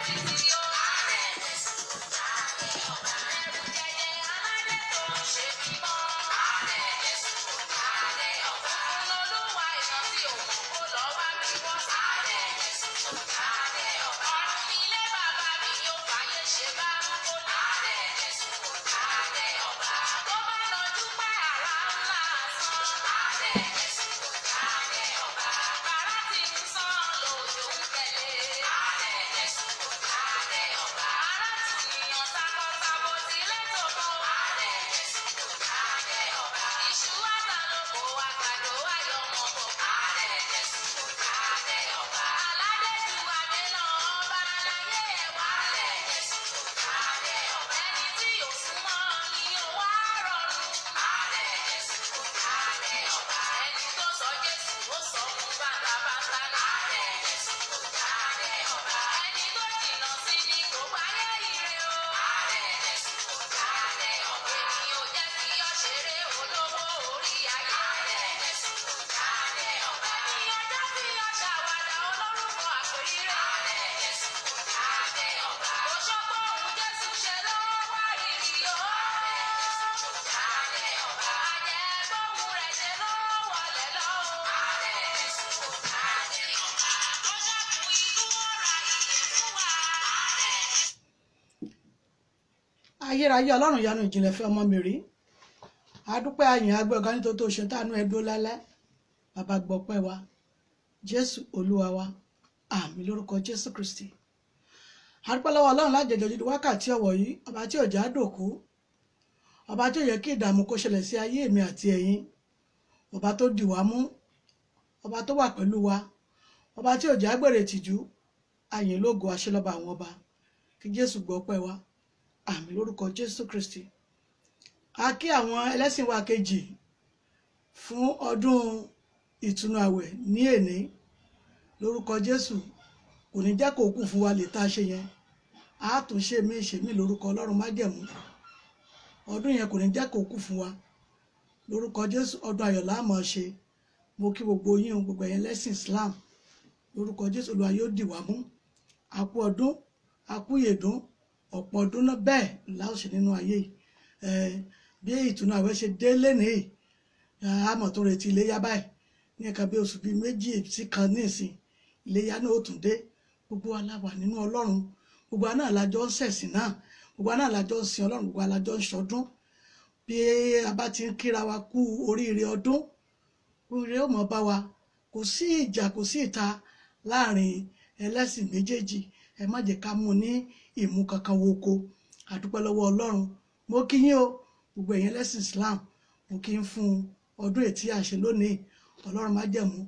títí o. Adé Jésù adé ọba. Ẹrù jẹjẹ aládé tó ń ṣe mímọ́. Adé Jésù adé ọba. Olúwa ìrántí òun kó lọ wá mi wọ́n. Adé Jésù adé ọba. Ọ̀run ilé bàbá mi yóò fàyè ṣe bá ń kó. Adé Jésù adé ọba. Tó bá lọ́jú pé àrà ńlá sàn. Adé Jésù adé ọba. Bàrá ti ń sàn lòjò ń tẹ̀lé. Adé Jésù adé ọba. Ará tù níyàn takọtabo tilé tòkó. Adé Jésù adé ọba. Iṣu àtàlóko àgbàdo ayọ̀mọ̀ bọ̀. Adé Jésù adé ọba. Aládé ju adé lọ ọba aláyé ẹ̀wà. Adé Jésù adé ọba. Ẹni tí yóò súnmọ́ ni ó wá rọrùn. Adé Jésù adé ọba. Ẹni tó sọ Jésù ó sọ fún bàtàbàtà. Adé Jésù adé ọba. Ẹni tó jìnnà sí ni kò gbáyé ire o. Adé Jésù adé ọba. Èmi ò jẹ́ kí ọ ṣeré olówó orí ayé. Adé Jésù adé ọba. Èmi ò jẹ́ kí ọ ṣàwàdà olórúkọ àpèrire. Adé Jésù adé ọba. Òṣogbo òun Jésù ṣe ló wá rírì o. Adé Jésù adé ọba. Àjẹgbóhùn rẹ̀ ṣe ló wọlé lọ o. Adé Jésù adé ọba. Ó ṣẹ́kù ikú ó ra ìyè fún wa. Adé Ayérayé Ọlọ́run ìyanu ìjìnlẹ̀ fẹ́ ọmọ mi rí. Adúpẹ́ ayìn agbẹ́ ọ̀gá nítorí tó ṣe táànú ẹ dúró lálẹ́. Bàbá gbọpẹ́ wa, Jésù Olúwa wa, àmín lórúkọ Jésù Kristi. Adúpẹ́ lọ́wọ́ Ọlọ́run lájẹjọ dídí wákàtí ọ̀wọ̀ yìí, ọba tí òjá dòkú, ọba tí ò yẹ kí ìdààmú kó ṣẹlẹ̀ sí ayé mi àti ẹ̀yin, ọba tó dì wá mú, ọba tó wà pẹ̀lú wa, ọba tí òjá gbèrè tìjú, ayìn lógo aṣẹ́lọ́ba àwọn ọba. Kí Jésù gbọpẹ́ wa, àmín lórúkọ Jésù Kristi. A kí àwọn ẹlẹ́sìn wa kejì fún ọdún ìtúnu àwẹ̀ ní èní lórúkọ Jésù. Kò ní jẹ́ kó kù fún wa lè tá a ṣe yẹn, a tún ṣe mí ṣe mí lórúkọ Ọlọ́run májẹ̀mú. Ọdún yẹn kò ní jẹ́ kó kù fún wa lórúkọ Jésù. Ọdún ayọ̀ la máa ṣe. Mo kí gbogbo yín o, gbogbo ẹ̀yin lẹ́sìn Islam lórúkọ Jésù. Olúwa yóò dì wá mú. A kú ọdún, a kú ìyèdún, ọ̀pọ̀ ọdún náà bẹ́ẹ̀ la ó ṣe nínú ayé yìí. Bí ìtúnu àwẹ̀ ṣe dé lénìí, a mọ̀ tó retí iléyá báyìí ní ẹ̀ka bí oṣù bíi 2 sí 1 ní ìsìn, iléyá náà ó tún dé. Gbogbo wa la wà nínú Ọlọ́run, gbogbo wa náà la jọ ń ṣẹ̀sìn náà, gbogbo wa náà la jọ ń sin Ọlọ́run, gbogbo wa la jọ ń ṣọdún. Bí a bá ti ń kíra wa kú oríire ọdún, oríire ó mọ̀ bá wa. Kò sí ìjà, kò sí ìta láàrin ẹlẹ́sìn méjèèjì. Ẹ má jẹ́ ká mú ní ìmú kankan woko. Àdúpẹ́ lọ́wọ́ Ọlọ́run. Mo kí yín o, gbogbo ẹ̀yin ẹlẹ́sìn Islam, mo kí ń fún ọdún ètí àṣẹ lónìí. Ọlọ́run májẹ̀mú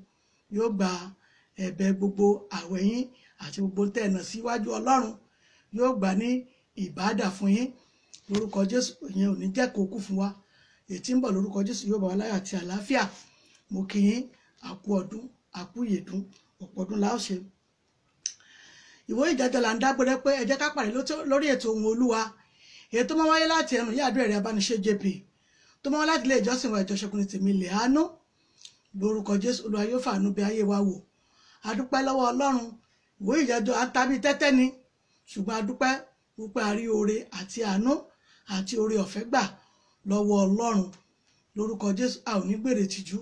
yóò gba ẹ̀bẹ̀ gbogbo àwẹ̀ yín àti gbogbo tẹ̀nà síwájú Ọlọ́run, yóò gbà ní ìbádà fún yín lórúkọ Jésù. Ìyẹn ò ní jẹ́ kó kú fún wa. Ètí ń bọ̀ lórúkọ Jésù yóò bá wa láyọ̀ àti àlàáfíà. Mo kí yín, àkú ọdún, àkú ìyèdún, ọ̀pọ̀ ọdún la ó ṣe. Ìwé ìjẹjọ là ń dágbére pé ẹ jẹ́ ká pàdé lórí ètò Ohùn Olúwa, èyí tó máa wáyé láti ẹnu ìyá àdúrà rẹ̀ Abániṣe JP, tó máa wá láti ilé ìjọsìn wa Ìjọṣẹ́gun Tèmi lè àánú lórúkọ Jésù. Olúwa yóò fàánú bí ayé wa wò. Adúpẹ́ lọ́wọ́ Ọlọ́run. Ìwé ìjẹjọ à ń tàbí tẹ́tẹ́ ni, ṣùgbọ́n adúpẹ́ wípé a rí oore àti àánú àti oore ọ̀fẹ́ gbà lọ́wọ́ Ọlọ́run lórúkọ Jésù. A ò ní gbèrè tìjú,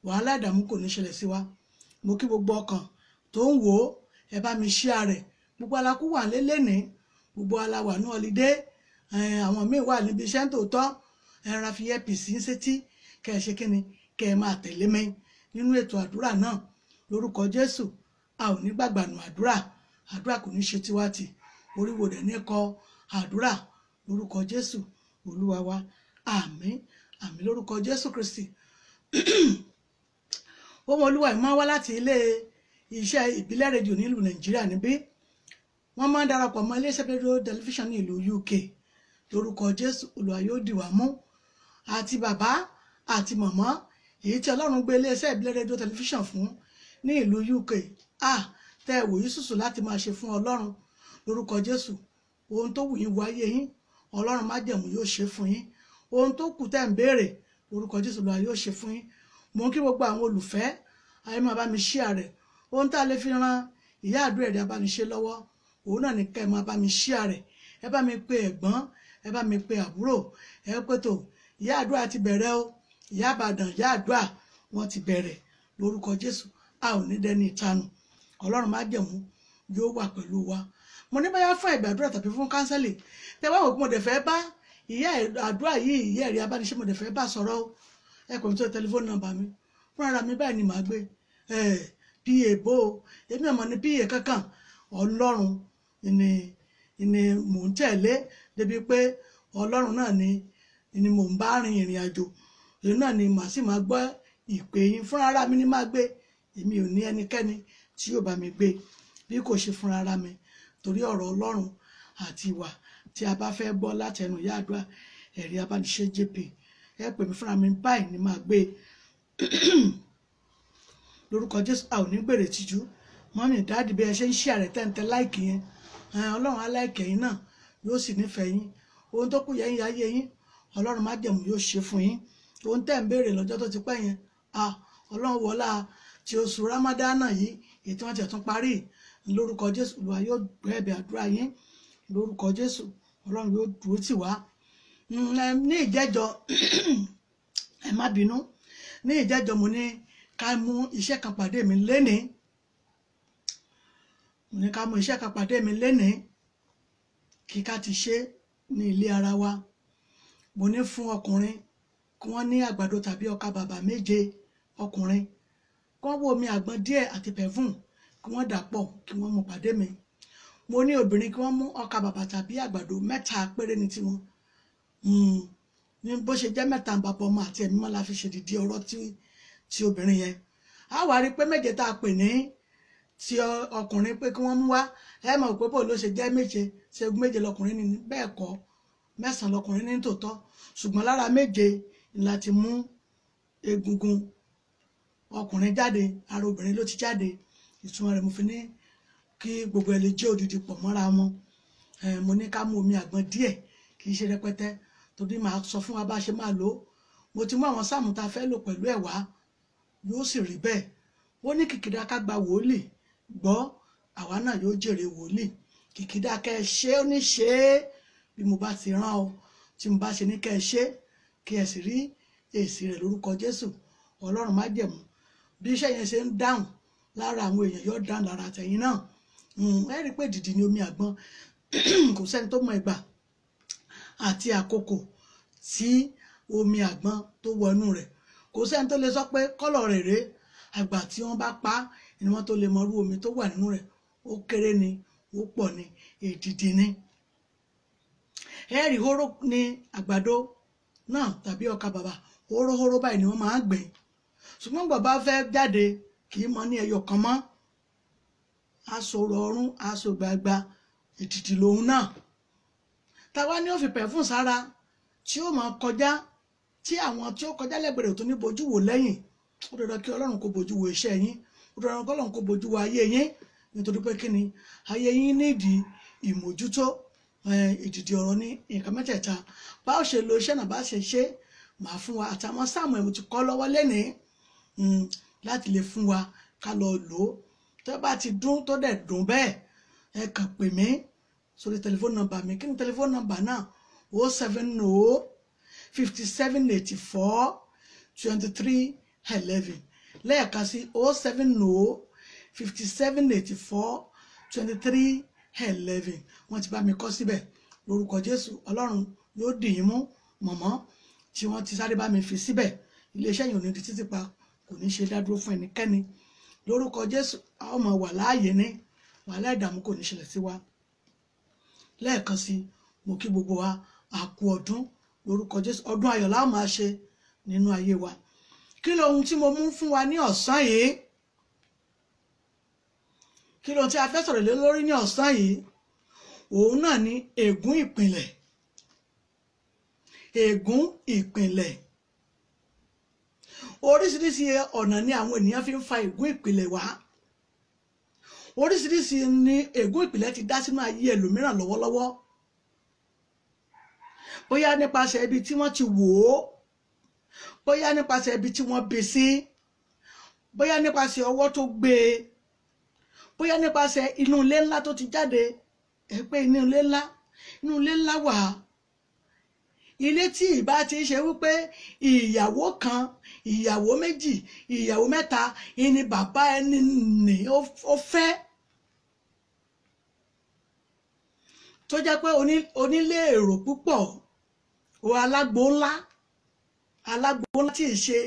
wàhálà ìdààmú kò ní ṣẹlẹ̀ sí wa. Mo kí gbogbo ọkàn tó ń wò ó, ẹ bá mi share rẹ̀. Gbogbo alákú wà lélẹ́ni, gbogbo aláwà ní ọlídé, àwọn míì wà níbi iṣẹ́ tòótọ́. Ẹ ra fi earpiece ń sétí, kẹ́ ẹ ṣe kíni, kẹ́ ẹ máa tẹ̀lé mi nínú ètò àdúrà náà lórúkọ Jésù. A ò ní gbàgbànú àdúrà, àdúrà kò ní ṣe tiwa tì, oríwo rẹ̀ ní kọ àdúrà lórúkọ Jésù Olúwa wa. Àmín, àmín lórúkọ Jésù Kristi. Ohùn Olúwa yìí máa wá láti ilé iṣẹ́ ìbílẹ̀ rédíò nílùú Nàìjíríà níbí. Wọ́n máa ń darapọ̀ mọ́ iléeṣẹ́ rédíò tẹlifíṣàn ní ìlú UK lórúkọ Jésù. Olúwa yóò dì wá mú. Àti bàbá àti màmá èyí tí Ọlọ́run gbé iléeṣẹ́ ìbílẹ̀ rédíò tẹlifíṣàn fún ní ìlú UK, tẹ́ ẹ wòye sùsù láti máa ṣe fún Ọlọ́run lórúkọ Jésù. Ohun tó wù yín wọ ayé yín, Ọlọ́run májẹ̀mú yóò ṣe fún yín. Ohun tó kù tẹ́ ń béèrè lórúkọ Jésù, Olúwa yóò ṣe fún yín. Mo ń kí gbogbo àwọn olùfẹ́ ayé máa bá mi share rẹ̀. Ohun tá a lè fi ran ìyá àdúrà ẹ̀rí Abániṣe lọ́wọ́ Òun náà ní kẹ́ ẹ máa bá mi share rẹ̀, ẹ bá mi pe ẹ̀gbọ́n, ẹ bá mi pe àbúrò, ẹ pé tó ìyá àdúrà ti bẹ̀rẹ̀ o, ìyá Ìbàdàn, ìyá àdúrà wọ́n ti bẹ̀rẹ̀ lórúkọ Jésù. A ò ní dẹni ìtanù. Ọlọ́run májẹ̀mú yóò wà pẹ̀lú wa. Mo ní báyà fún ẹ̀bẹ̀ àdúrà tàbí fún kánsẹ́lì tẹ wá òkú, mo dẹ̀ fẹ́ bá ìyá àdúrà yìí, ìyá ẹ̀rí abániṣe, mo dẹ̀ fẹ́ bá sọ̀rọ̀ o. Ẹ kò ní tó tẹlifóònù nọ́mbà mi fúnra mi báyìí ni màá gbé pa bó o, èmi ọmọ ní pa kankan. Ọlọ́run ni mò ń tẹ̀lé débi pé Ọlọ́run náà ni mò ń bá rin ìrìn àjò. Èyí náà ni màá sì máa gbọ́ ìpè yín fúnra mi ni máa gbé. Èmi ò ní ẹnikẹ́ni tí yóò bá mi gbé bí kò ṣe fúnra mi, torí ọ̀rọ̀ Ọlọ́run àti ìwà tí a bá fẹ́ gbọ́ látẹnu ìyá àdúrà ẹ̀rí abániṣe JP. Ẹ pè mí fúnra mi báyìí ni máa gbé lórúkọ Jésù. A ò ní gbèrè tìjú. Mọ́mì, dáàdì, bí ẹ ṣe ń ṣí àrẹ tẹ́ǹtẹ́ láìkì yẹn, Ọlọ́run aláìkẹ́ yín náà yóò sì nífẹ̀ẹ́ yín. Ohun tó kù yẹn ayé yín, Ọlọ́run májẹ̀mú yóò ṣe fún yín. Ohun tẹ́ ń béèrè lọ́jọ́ tó ti pẹ́ yẹn, Ọlọ́run wọlá tí oṣù Ramadana yìí, èyí tí wọ́n ti tún parí lórúkọ Jésù, Olúwa yóò gbọ́ ẹ̀bẹ̀ àdúrà yín lórúkọ Jésù. Ọlọ́run yóò dúró tì wá. Ní ìjẹ́jọ́, ẹ má bínú, ní ìjẹ́jọ́ mo ní ká mú iṣẹ́ kan pàdé mi lénìí. Mo ní ká mú iṣẹ́ kan pàdé mi lénìí kí ká ti ṣe ní ilé ara wa. Mo ní fún ọkùnrin kí wọ́n ní àgbàdo tàbí ọkà bàbà 7 ọkùnrin, kí wọ́n wo omi àgbọn díẹ̀ àti pẹ̀fún, kí wọ́n dà pọ̀, kí wọ́n mú pàdé mi. Mo ní obìnrin kí wọ́n mú ọkà bàbà tàbí àgbàdo 3 péré ní tiwọn. Ní bó ṣe jẹ́ 3 bàbá ọmọ àti ẹ̀mí mọ́ la fi ṣèdìdí ọ̀rọ̀ tí obìnrin yẹn. A wá rí pé 7 tá a pè ní ti ọkùnrin pé kí wọ́n mú wá, ẹ mọ̀ pé bó ló ṣe jẹ́ 7, ṣe 7 lọkùnrin ní, bẹ́ẹ̀ kọ́, 9 lọkùnrin ní tòótọ́, ṣùgbọ́n lára 7 la ti mú egungun ọkùnrin jáde, ara obìnrin ló ti jáde. Ìtumọ̀ rẹ̀ mo fi ní kí gbogbo ẹ lè jẹ́ òdìdí pọ̀ mọ́ra wọn. Mo ní ká mú omi àgbọn díẹ̀, kì í ṣe rẹpẹtẹ, torí màá sọ fún wa bá ṣe máa lò ó. Mo ti mú àwọn sáàmù tá a fẹ́ lò pẹ̀lú ẹ̀ wá, yóò sì rí bẹ́ẹ̀. Ó ní kìkìdá ká gba wòlíì gbọ́, àwa náà yóò jèrè wòlíì. Kìkìdá kẹ́ ẹ ṣe, ó ní ṣe é bí mo bá ti rán ọ, tí mo bá ṣe ní kẹ́ ẹ ṣe, kí ẹ sì rí èsì rẹ̀ lórúkọ Jésù. Ọlọ́run májẹ̀mú bí iṣẹ́ yẹn ṣe ń dáhùn lára àwọn èèyàn yóò dáhùn lára àtẹ̀yìn náà. Ẹ rí i pé dìdì ni omi àgbọn, kò sẹ́ni tó mọ ìgbà àti àkókò tí omi àgbọn tó wọnú rẹ̀. Kò sẹ́ni tó lè sọ pé kọ́lọ̀ rẹ̀ rèé, àgbà tí wọ́n bá pa ni wọ́n tó lè mọrú omi tó wà nínú rẹ̀. Ó kéré ni, ó pọ̀ ni, èdìdì ni. Ẹ rí hóró ní àgbàdo náà tàbí ọkà bàbà, hóróhóró báyìí ni wọ́n máa ń gbìn. Ṣùgbọ́n bàbá fẹ́ jáde kì í mọ ní ẹyọ kan mọ́, aṣọ ọrùn, aṣọ gbagba, èdìdì lòun náà. Táwa ní ó fi pẹ̀fún sára tí ó máa kọjá, tí àwọn tí ó kọjá lẹ́gbẹ̀rẹ̀ tó ní bojú wò lẹ́yìn. Ó dandan kí Ọlọ́run kó bojú wo iṣẹ́ yín, ó dandan kí Ọlọ́run kó bojú wo ayé yín, nítorí pé kí ni ayé yín nídìí ìmójútó. Ìdìdì ọ̀rọ̀ ní nǹkan mẹ́tẹ̀ẹ̀ta. Bá ó ṣe lo iṣẹ́ náà, bá ṣe ṣe màá fún wa àtàwọn sáàmù ẹ̀ mo ti kọ́ lọ́wọ́ lénìí láti lè fún wa ká lọ lò ó. Tó bá ti dún tó dẹ̀ dùn bẹ́ẹ̀, ẹ kàn pè mí sórí tẹlifóònù nọ́mbà mi. Kí ni tẹlifóònù nọ́mbà náà? 070 57 84 23 11. Lẹ́ẹ̀kan sí 070 57 84 23 11. Wọ́n ti bá mi kọ́ síbẹ̀ lórúkọ Jésù. Ọlọ́run yóò dì yín mú mọ̀mọ́ tí wọ́n ti sáré bá mi fi síbẹ̀. Iléeṣẹ́ yìí ò ní di títì pa, kò ní ṣe dádúró fún ẹnikẹ́ni lórúkọ Jésù. A ó máa wà láàyè ní wàhálà, ìdààmú kò ní ṣẹlẹ̀ sí wa. Lẹ́ẹ̀kan sí mo kí gbogbo wa a kú ọdún lórúkọ Jésù. Ọdún ayọ̀ la ó máa ṣe nínú ayé wa. Kí lohun tí mo mú fún wa ní ọ̀sán yìí? Kí lohun tí a fẹ́ sọ̀rọ̀ lé lórí ní ọ̀sán yìí? Òun náà ni ègún ìpìlẹ̀. Ègún ìpìlẹ̀. Oríṣiríṣi ọ̀nà ni àwọn ènìyàn fi ń fa ègún ìpìlẹ̀ wá. Oríṣiríṣi ni ègún ìpìlẹ̀ ti dá sínú ayé ẹlòmíràn lọ́wọ́lọ́wọ́. Bóyá nípasẹ̀ ibi tí wọ́n ti wò ó, bóyá nípasẹ̀ ibi tí wọ́n bí sí, bóyá nípasẹ̀ ọwọ́ tó gbé e, bóyá nípasẹ̀ inú ilé ńlá tó ti jáde, Ẹ pé inú ilé ńlá, inú ilé ńlá wà. Ilé tí ìbá ti ṣe wípé ìyàwó kan, ìyàwó méjì, ìyàwó mẹ́ta ìní bàbá ẹni ní ó fẹ́, tó jẹ́ pé onílé èrò púpọ̀, o alágbo ńlá, alágbo ńlá tí ì ṣe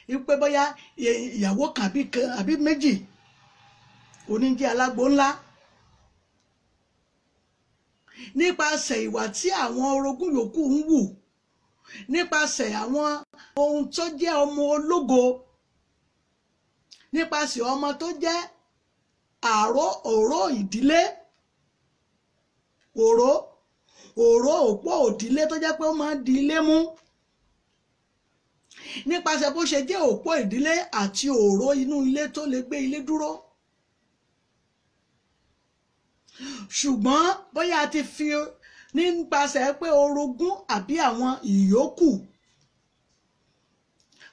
wípé bóyá ìyàwó kan àbí méjì, oníjẹ́ alágbo ńlá. Nípasẹ̀ ìwà tí àwọn orogún yòókù ń wù, nípasẹ̀ àwọn ohun tó jẹ́ ọmọ ológo, nípasẹ̀ ọmọ tó jẹ́ àró òró ìdílé, òró òró òpó òdílé tó jẹ́ pé ó máa ń di ilé mú, nípasẹ̀ bó ṣe jẹ́ òpó ìdílé àti òró inú ilé tó lè gbé ilé dúró. Ṣùgbọ́n bóyá a ti fi nípasẹ̀ pé orogún àbí àwọn ìyókù,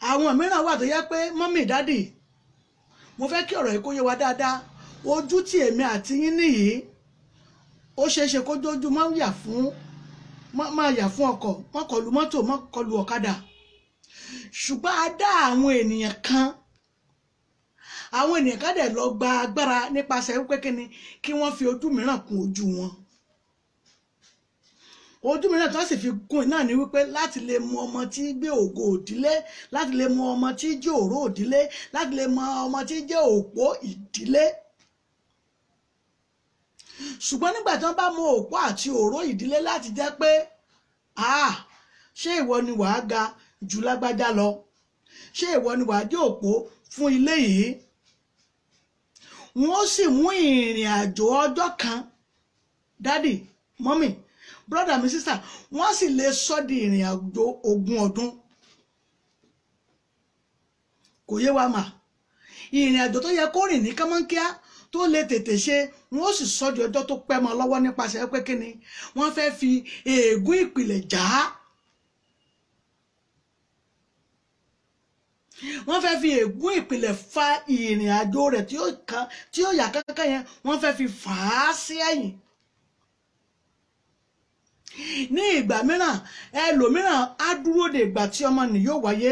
àwọn mìíràn wà tó yẹ pé mọ́mì dádì, mo fẹ́ kí ọ̀rọ̀ yìí kó yé wa dáadáa. Ojú tí èmi àti yín nìyí, ó ṣeé ṣe kó jójú máa yà fún, máa yà fún ọkọ̀, má kọlù mọ́tò, má kọlù ọ̀kadà. Ṣùgbọ́n a dá àwọn ènìyàn kan, àwọn ènìyàn kan dẹ̀ lọ gba agbára nípasẹ̀ wípé kíni kí wọ́n fi ojú mìíràn kún ojú wọn. Ojú mìíràn tó sì fi kún náà ni wípé láti lè mú ọmọ tí gbé ògo òdílé, láti lè mú ọmọ tí jẹ́ òró òdílé, láti lè mú ọmọ tí jẹ́ òpó ìdílé. Ṣùgbọ́n nígbà tí wọ́n bá mú òpó àti òró ìdílé láti jẹ́ pé ṣé ìwọ ni wàá ga jù lágbájá lọ, ṣé ìwọ ni wàá jẹ́ òpó fún ilé yìí, wọ́n sì mú ìrìn àjò ọjọ́ kan, dádì, mọ́mì, brọ́dà mi, sísà, wọ́n sì lè sọ di ìrìn àjò 20 ọdún. Kò yé wa mà. Ìrìn àjò tó yẹ kó rìn ní kánmọ́nkíá tó lè tètè ṣe, wọ́n sì sọ di ọjọ́ tó pẹ́ mọ́ lọ́wọ́ nípasẹ̀ pé kíni wọ́n fẹ́ fi ègún ìpìlẹ̀ já. Wọ́n fẹ́ fi ègún ìpìlẹ̀ fa ìrìn àjò rẹ̀ tí ó yà kankan yẹn, wọ́n fẹ́ fi fà á sí ẹ̀yìn. Ní ìgbà mìíràn, ẹlòmíràn á dúró de ìgbà tí ọmọ nì yóò wáyé,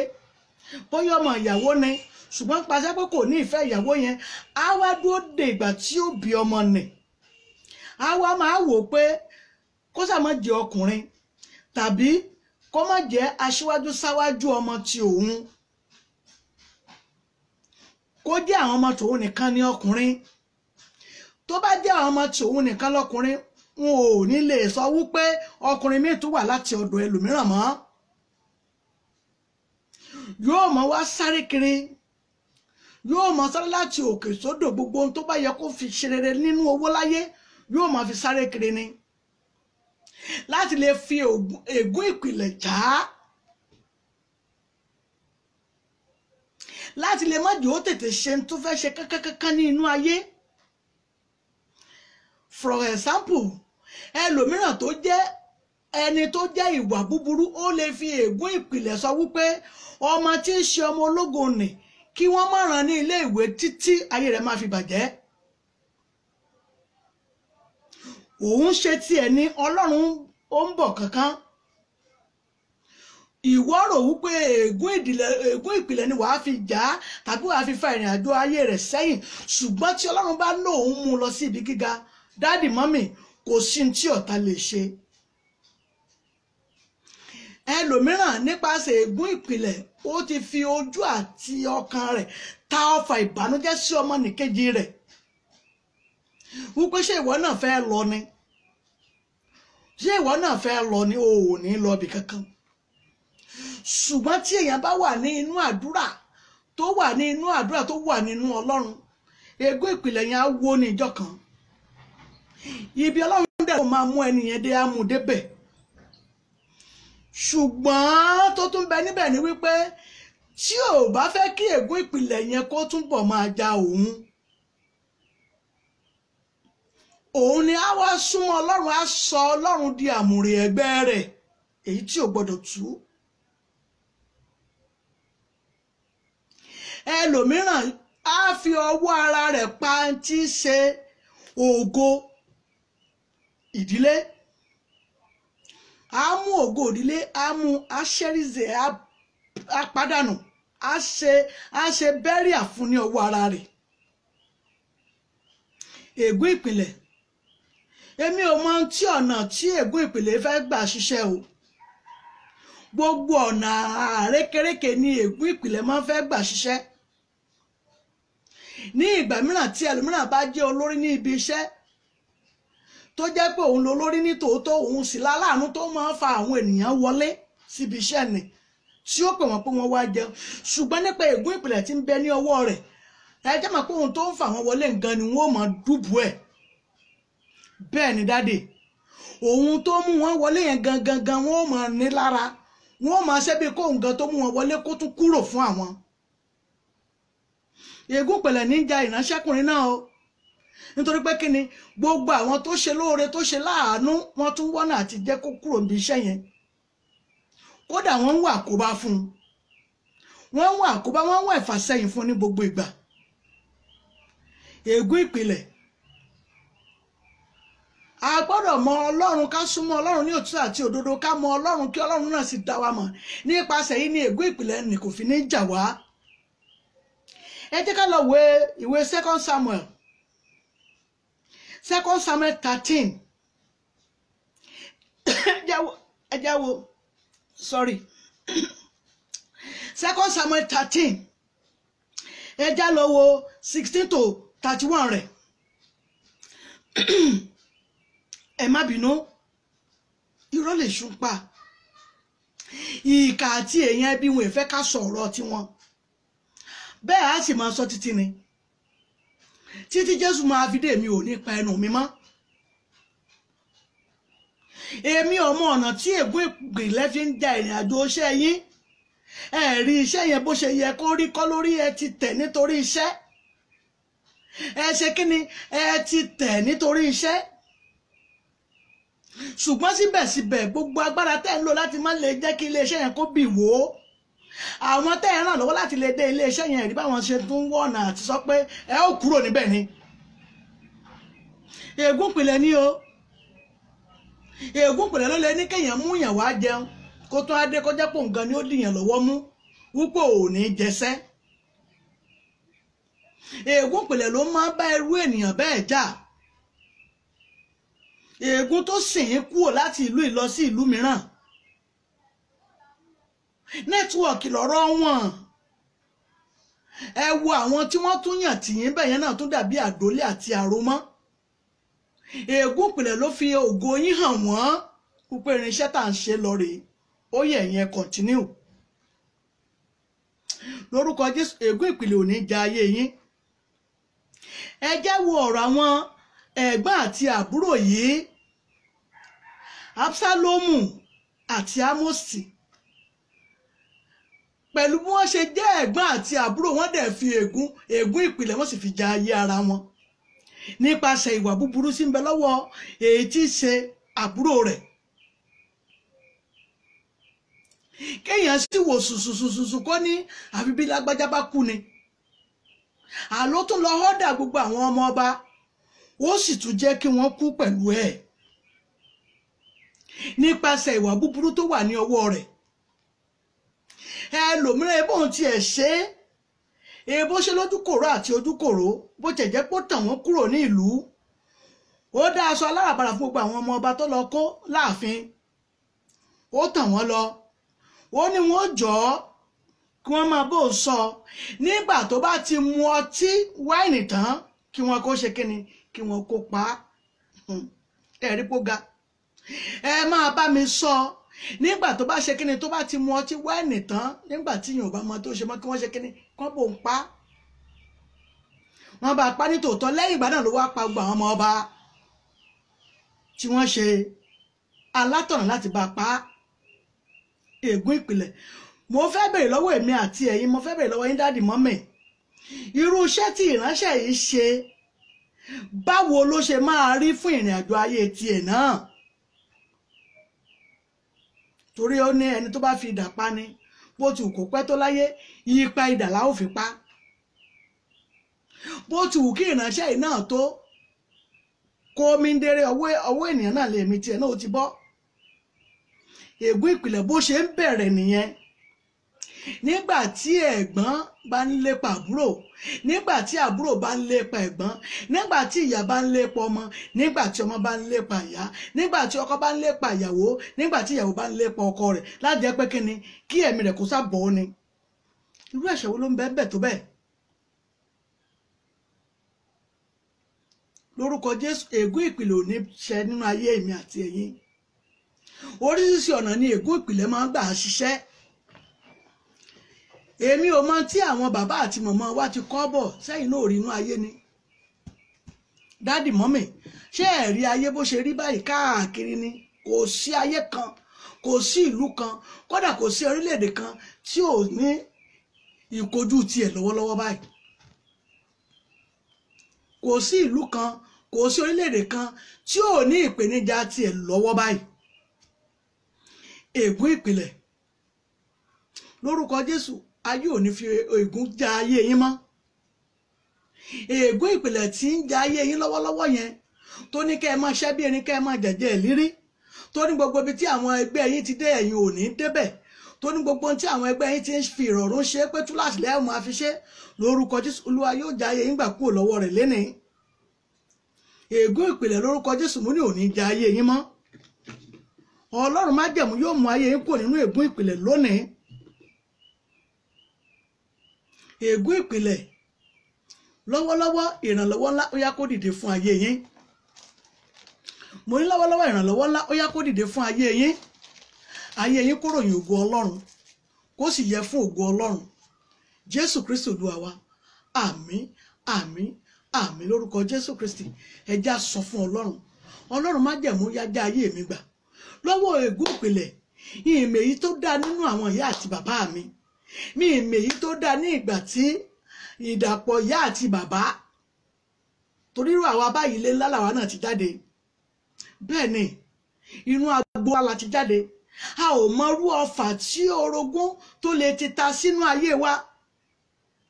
bóyá ọmọ ìyàwó ni, ṣùgbọ́n pàṣẹ pé kò ní ìfẹ́ ìyàwó yẹn, á wá dúró de ìgbà tí ó bí ọmọ nì. Á wá máa wò pé kó sà má jẹ́ ọkùnrin tàbí kó má jẹ́ aṣíwájú sáwájú ọmọ ti òun, kó jẹ́ àwọn ọmọ tòun nìkan ní ọkùnrin. Tó bá jẹ́ àwọn ọmọ tòun nìkan lọ́kùnrin, wọn ò ní lè sọ wípé ọkùnrin míì tún wà láti ọ̀dọ̀ ẹlòmíràn mọ́. Yóò mọ wá sáré kiri, yóò mọ sáré láti òkè sódò, gbogbo ohun tó bá yẹ kó fi ṣe rere nínú owó láyé yóò mọ fi sáré kiri ni, láti lè fi ègún ìpìlẹ̀ já, láti lè má jẹ́ ó tètè ṣe tó fẹ́ ṣe kankankankan ní inú ayé. For example, ẹlòmíràn tó jẹ́ ẹni tó jẹ́ ìwà búburú, ó lè fi ègún ìpìlẹ̀ sọ wípé ọmọ tí ń ṣe ọmọ ológo nì kí wọ́n má rán ní ilé ìwé títí ayé rẹ̀ máa fi bàjẹ́. Òun ṣe tiẹ̀ ní Ọlọ́run ó ń bọ̀ kankan. Ìwọ rò wípé ègún ìpìlẹ̀ ni wàá fi jà á tàbí wàá fi fa ìrìn àjò ayé rẹ̀ sẹ́yìn, ṣùgbọ́n tí Ọlọ́run bá lóun mú un lọ sí ibi gíga, dáàdì mọ́mì, kò sí tí ọ̀tá lè ṣe. Ẹlòmíràn nípasẹ̀ ègún ìpìlẹ̀, ó ti fi ojú àti ọkàn rẹ̀ ta ọfà ìbànújẹ́ sí ọmọnìkejì rẹ̀ wípé ṣé ìwọ náà fẹ́ lọ ni, ṣé ìwọ náà fẹ́ lọ ni, o ò ní lọ ibì kankan. Ṣùgbọ́n tí èèyàn bá wà ní inú àdúrà, tó wà ní inú àdúrà, tó wà nínú Ọlọ́run, ègún ìpìlẹ̀ yẹn á wó ní ìjọ kan. Ibi Ọlọ́run dẹ̀ ló máa mú ẹni yẹn dé, á mú débẹ̀. Ṣùgbọ́n tó tún bẹ níbẹ̀ ni wípé tí ò bá fẹ́ kí ègún ìpìlẹ̀ yẹn kó túnbọ̀ máa ja òun, òun ni á wá súnmọ́ Ọlọ́run, á sọ Ọlọ́run di àmùrè ẹgbẹ́ rẹ̀, èyí tí ò gbọ́dọ̀ tú. Ẹlòmíràn á fi ọwọ́ ara rẹ̀ pa tí í ṣe ògo ìdílé, á mú ògo ìdílé, á mú aṣẹ́rìzẹ̀, á pàdánù, á ṣe bẹ́ríà fún ní ọwọ́ ara rẹ̀. Ègún ìpìlẹ̀, èmi ò mọ tí ọ̀nà tí ègún ìpìlẹ̀ fẹ́ gbà ṣiṣẹ́ o. Gbogbo ọ̀nà àrékérekè ni ègún ìpìlẹ̀ máa ń fẹ́ gbà ṣiṣẹ́. Ní ìgbà mìíràn tí ẹlòmíràn bá jẹ́ olórí ní ibi iṣẹ́, tó jẹ́ pé òun lolórí ní tòótọ́, òun sì láláàánú tó máa ń fa àwọn ènìyàn wọlé síbi iṣẹ́ ni, tí ó pè wọ́n pé wọ́n wá jẹun. Ṣùgbọ́n nípa ègún ìpìlẹ̀ tí ń bẹ ní ọwọ́ rẹ̀, ẹ jẹ́ mọ̀ pé òun tó ń fa àwọn wọlé nǹkan ni wọ́n máa dúbù ẹ̀. Bẹ́ẹ̀ ni dáde, òun tó mú wọn wọlé yẹn gangan gan wọ́n máa ní lára, wọ́n máa ṣe bí kó nǹkan tó mú wọn wọlé kó tún kúrò fún àwọn. Ègún ìpìlẹ̀ ní ja ìránṣẹ́kùnrin náà o, nítorí pé kíni, gbogbo àwọn tó ṣe lóore tó ṣe láàánú, wọ́n tún wọ́nà àti jẹ́ kó kúrò níbi iṣẹ́ yẹn. Kódà wọ́n ń wà àkóbá fún un, wọ́n ń wà àkóbá, wọ́n ń wà ìfàsẹ́yìn fún un ní gbogbo ìgbà. Ègún ìpìlẹ̀, a gbọ́dọ̀ mọ Ọlọ́run, ká súnmọ́ Ọlọ́run ní òtítọ́ àti òdodo, ká mọ Ọlọ́run kí Ọlọ́run náà sì dá wa mọ̀. Nípasẹ̀ yìí ni ègún ìpìlẹ̀ ni kò fi ní jà wá. Ẹ jẹ́ ká lọ wo ìwé 2 Samuel, 2 Samuel 13. Ẹ jẹ́ wo, sorry, 2 Samuel 13, ẹ jẹ́ lọ wo 16 to 31 rẹ̀. Ẹ má bínú, irọ́ lè ṣùn pa. Ìkà àti èèyàn ẹbí wọn ìfẹ́ ká sọ̀rọ̀ tiwọn, bẹ́ẹ̀ á sì máa sọ títí ni, títí Jésù máa fi dé, èmi ò ní pa ẹnu mi mọ́. Èmi ò mọ ọ̀nà tí ègún ìpìlẹ̀ fi ń ja ìrìn àjò iṣẹ́ yín. Ẹ rí iṣẹ́ yẹn bó ṣe yẹ kó rí kọ́ lórí, ẹ ti tẹ̀ nítorí iṣẹ́. Ẹ ṣe kí ni, ẹ ti tẹ̀ nítorí iṣẹ́. Ṣùgbọ́n síbẹ̀síbẹ̀ gbogbo agbára tẹ́ ń lò láti má lè jẹ́ kí iléeṣẹ́ yẹn kó bì wó, àwọn tẹ́ ń ràn lọ́wọ́ láti lè dé iléeṣẹ́ yẹn rí báwọn ṣe tún wọ̀nà àti sọ pé ẹ ó kúrò níbẹ̀ ni. Ègún ìpìlẹ̀ ni o. Ègún ìpìlẹ̀ ló lè ní kéèyàn mú yàn wá jẹun, kó tún á dé kọjá pò nǹkan ni ó dìyàn lọ́wọ́ mú wípé ò ní jẹsẹ́. Ègún ìpìlẹ̀ ló máa ń bá irú ènìyàn bẹ́ẹ̀ jà. Ègún tó sìn ín kúrò láti ìlú ìlọ sí ìlú mìíràn. Nẹ́tíwọ̀kì lọ́rọ̀ wọn. Ẹ wo àwọn tí wọ́n tún yàn tìyín bẹ́ẹ̀ yẹn náà tún dàbí àdólé àti àròmọ́. Ègún ìpìlẹ̀ ló fi ògo yín hàn wọ́n wípé irinṣẹ́ tá à ń ṣe lọ rèé, ó yẹ ìyẹn continue. Lórúkọ Jésù, ègún ìpìlẹ̀ ò ní ja ayé yín. Ẹ jẹ́ wo ọ̀rọ̀ àwọn ẹ̀gbọ́n àti àbúrò yìí, Absalomu àti Amosi. Pẹ̀lú bí wọ́n ṣe jẹ́ ẹ̀gbọ́n àti àbúrò, wọ́n dẹ̀ fi ègún ìpìlẹ̀ wọ́n sì fi ja ayé ara wọn nípasẹ̀ ìwà búburú sí ń bẹ lọ́wọ́ èyí tí í ṣe àbúrò rẹ̀. Kéèyàn sì wò sùsùsùsù kó ní àfi bí lágbájá bá kú ni. Àló tún lọ họ́dà gbogbo àwọn ọmọ ọba, ó sì tún jẹ́ kí wọ́n kú pẹ̀lú ẹ̀ nípasẹ̀ ìwà búburú tó wà ní ọwọ́ rẹ̀. Ẹlòmíràn ebóun tiẹ̀ ṣe é, ebó ṣe lójúkòrò àti ojúkòrò, bó tiẹ̀ jẹ́ pé ó tàn wọ́n kúrò ní ìlú. Ó dá aṣọ aláràbarà fún gbogbo àwọn ọmọ ọba tó lọ kó láàfin, ó tàn wọ́n lọ, ó ní wọ́n jọ ọ́ kí wọ́n máa bó sọ nígbà tó bá ti mu ọtí wáìnì tán, kí wọ́n kó ṣe kíni, kí wọ́n kó pa á. Ẹ̀rí pó ga. Ẹ máa bá mi sọ nígbà tó bá ṣe kíni, tó bá ti mu ọtí wáìnì tán, nígbà tí yóò bá mọ tó ṣe mọ́, kí wọ́n ṣe kíni, kí wọ́n bò ń pa á. Wọ́n bá pa ní tòótọ́. Lẹ́yìn ìgbà náà ló wá pa gbogbo àwọn ọmọ ọba tí wọ́n ṣe alátọ̀nà láti bá pa á. Ègún ìpìlẹ̀, mo fẹ́ bèrè lọ́wọ́ èmi àti ẹ̀yin, mo fẹ́ bèrè lọ́wọ́ yín dáàdì mọ́mì, irú iṣẹ́ tí ìránṣẹ́ yìí ṣe, báwo ló ṣe máa rí fún ìrìn àjò ayé tiẹ̀ náà? Torí ó ní ẹni tó bá fi idà pa ni, bó ti wù kó pẹ́ tó láyé, ipa idà la ó fi pa. Bó ti wù kí ìránṣẹ́ yìí náà tó, Kó omi ń déré ọwọ́ ènìyàn náà lè mi tiẹ̀ náà ó ti bọ́. Ègún ìpìlẹ̀ bó ṣe ń bẹ̀rẹ̀ nìyẹn. Nígbà tí ẹ̀gbọ́n bá ń lépa àbúrò, nígbà tí àbúrò bá ń lépa ẹ̀gbọ́n, nígbà tí ìyá bá ń lépa ọmọ, nígbà tí ọmọ bá ń lépa ìyá, nígbà tí ọkọ bá ń lépa ìyàwó, nígbà tí ìyàwó bá ń lépa ọkọ rẹ̀, láti jẹ́ pé kí ni kí ẹ̀mí rẹ̀ kó sá bọ́ ni. Irú ẹ̀ṣẹ̀ wo ló ń bẹ bẹ́ẹ̀ tó bẹ́ẹ̀? Lórúkọ Jésù, ègún ìpìlẹ̀ ò ní ṣẹ nínú ayé èmi àti ẹ̀yin. Oríṣiríṣi ọ̀nà ni ègún ìpìlẹ̀ máa ń gbà ṣiṣẹ́. Èmi ò mọ tí àwọn bàbá àti màmá wa ti kọ́ bọ̀ sẹ́yìn náà rí inú ayé ni. Dádì mọ́mì, ṣé ẹ̀rí ayé bó ṣe rí báyìí káàkiri ni? Kò sí ayé kan, kò sí ìlú kan, kódà kò sí orílẹ̀-èdè kan tí ò ní ìkojú tiẹ̀ lọ́wọ́lọ́wọ́ báyìí. Kò sí ìlú kan, kò sí orílẹ̀-èdè kan tí ò ní ìpèníjà tiẹ̀ lọ́wọ́ báyìí. Ègún ìpìlẹ̀ lórúkọ Jésù, ayé ò ní fi ègún já ayé yín mọ́. Ègún ìpìlẹ̀ tí ń já ayé yín lọ́wọ́lọ́wọ́ yẹn, tó ní kẹ́ ẹ máa ṣẹ́ bí erin, kẹ́ ẹ máa jẹ̀jẹ̀ ìlírí, tó ní gbogbo ibi tí àwọn ẹgbẹ́ yín ti dé ẹ̀yin ò ní débẹ̀, tó ní gbogbo ohun tí àwọn ẹgbẹ́ yín ti ń fi ìrọ̀rùn ṣe pé túláàsì lẹ́yìn máa fi ṣe, lórúkọ Jésù Olúwa yóò já ayé yín gbà kúrò lọ́wọ́ rẹ̀ lénìí. Ègún ìpìlẹ̀ lórúkọ Jésù mú ní ò ní já ayé yín mọ́. Ọlọ́run májẹ̀mú yóò mú ayé yín kúrò nínú ègún ìpìlẹ̀ lónìí. Ègún ìpìlẹ̀ lọ́wọ́lọ́wọ́, ìrànlọ́wọ́ ńlá ó yá kó dìde fún ayé yín. Mo ní lọ́wọ́lọ́wọ́ ìrànlọ́wọ́ ńlá ó yá kó dìde fún ayé yín. Ayé yín kó ròyìn ògo Ọlọ́run, kó sì yẹ fún ògo Ọlọ́run. Jésù Kristi Olúwa wa. Àmín, àmín, àmín lórúkọ Jésù Kristi. Ẹ já sọ fún Ọlọ́run. Ọlọ́run májẹ̀mú yá já ayé mi gbà lọ́wọ́ ègún ìpìlẹ̀. Ìmọ̀ èyí tó dáa nínú àwọn ìyá àti bàbá mi, mi ìmọ̀ èyí tó dáa ní ìgbà tí ìdàpọ̀ ìyá àti bàbá, torí irú àwa báyìí ilé ńlá làwa náà ti jáde. Bẹ́ẹ̀ ni inú agbo wa la ti jáde. A ò mọrú ọfà tí orogún tó lè ti ta sínú ayé wa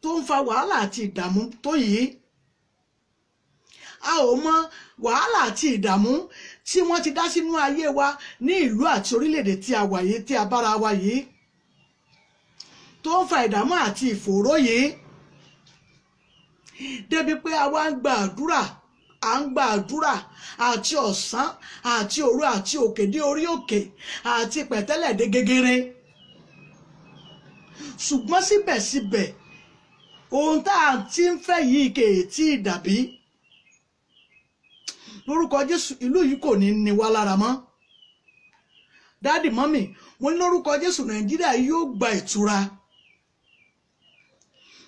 tó ń fa wàhálà àti ìdààmú tó yìí. A ò mọ wàhálà àti ìdààmú tí wọ́n ti dá sínú ayé wa ní ìlú àti orílẹ̀-èdè tí a wà yìí, tí a bára wa yìí, tó ń fa ìdààmú àti ìfòòró yìí, débi pé a wá ń gba àdúrà, à ń gba àdúrà àti ọ̀sán àti òru àti òkè dé orí òkè àti pẹ̀tẹ́lẹ̀ dé gegere. Ṣùgbọ́n síbẹ̀síbẹ̀ ohun tá a ti ń fẹ́ yìí kè é tí ì dàbí. Lórúkọ Jésù, ìlú yìí kò ní ní wá lára mọ́. Dádì mọ́mì, mo ní lórúkọ Jésù, Nàìjíríà yóò gba ìtura.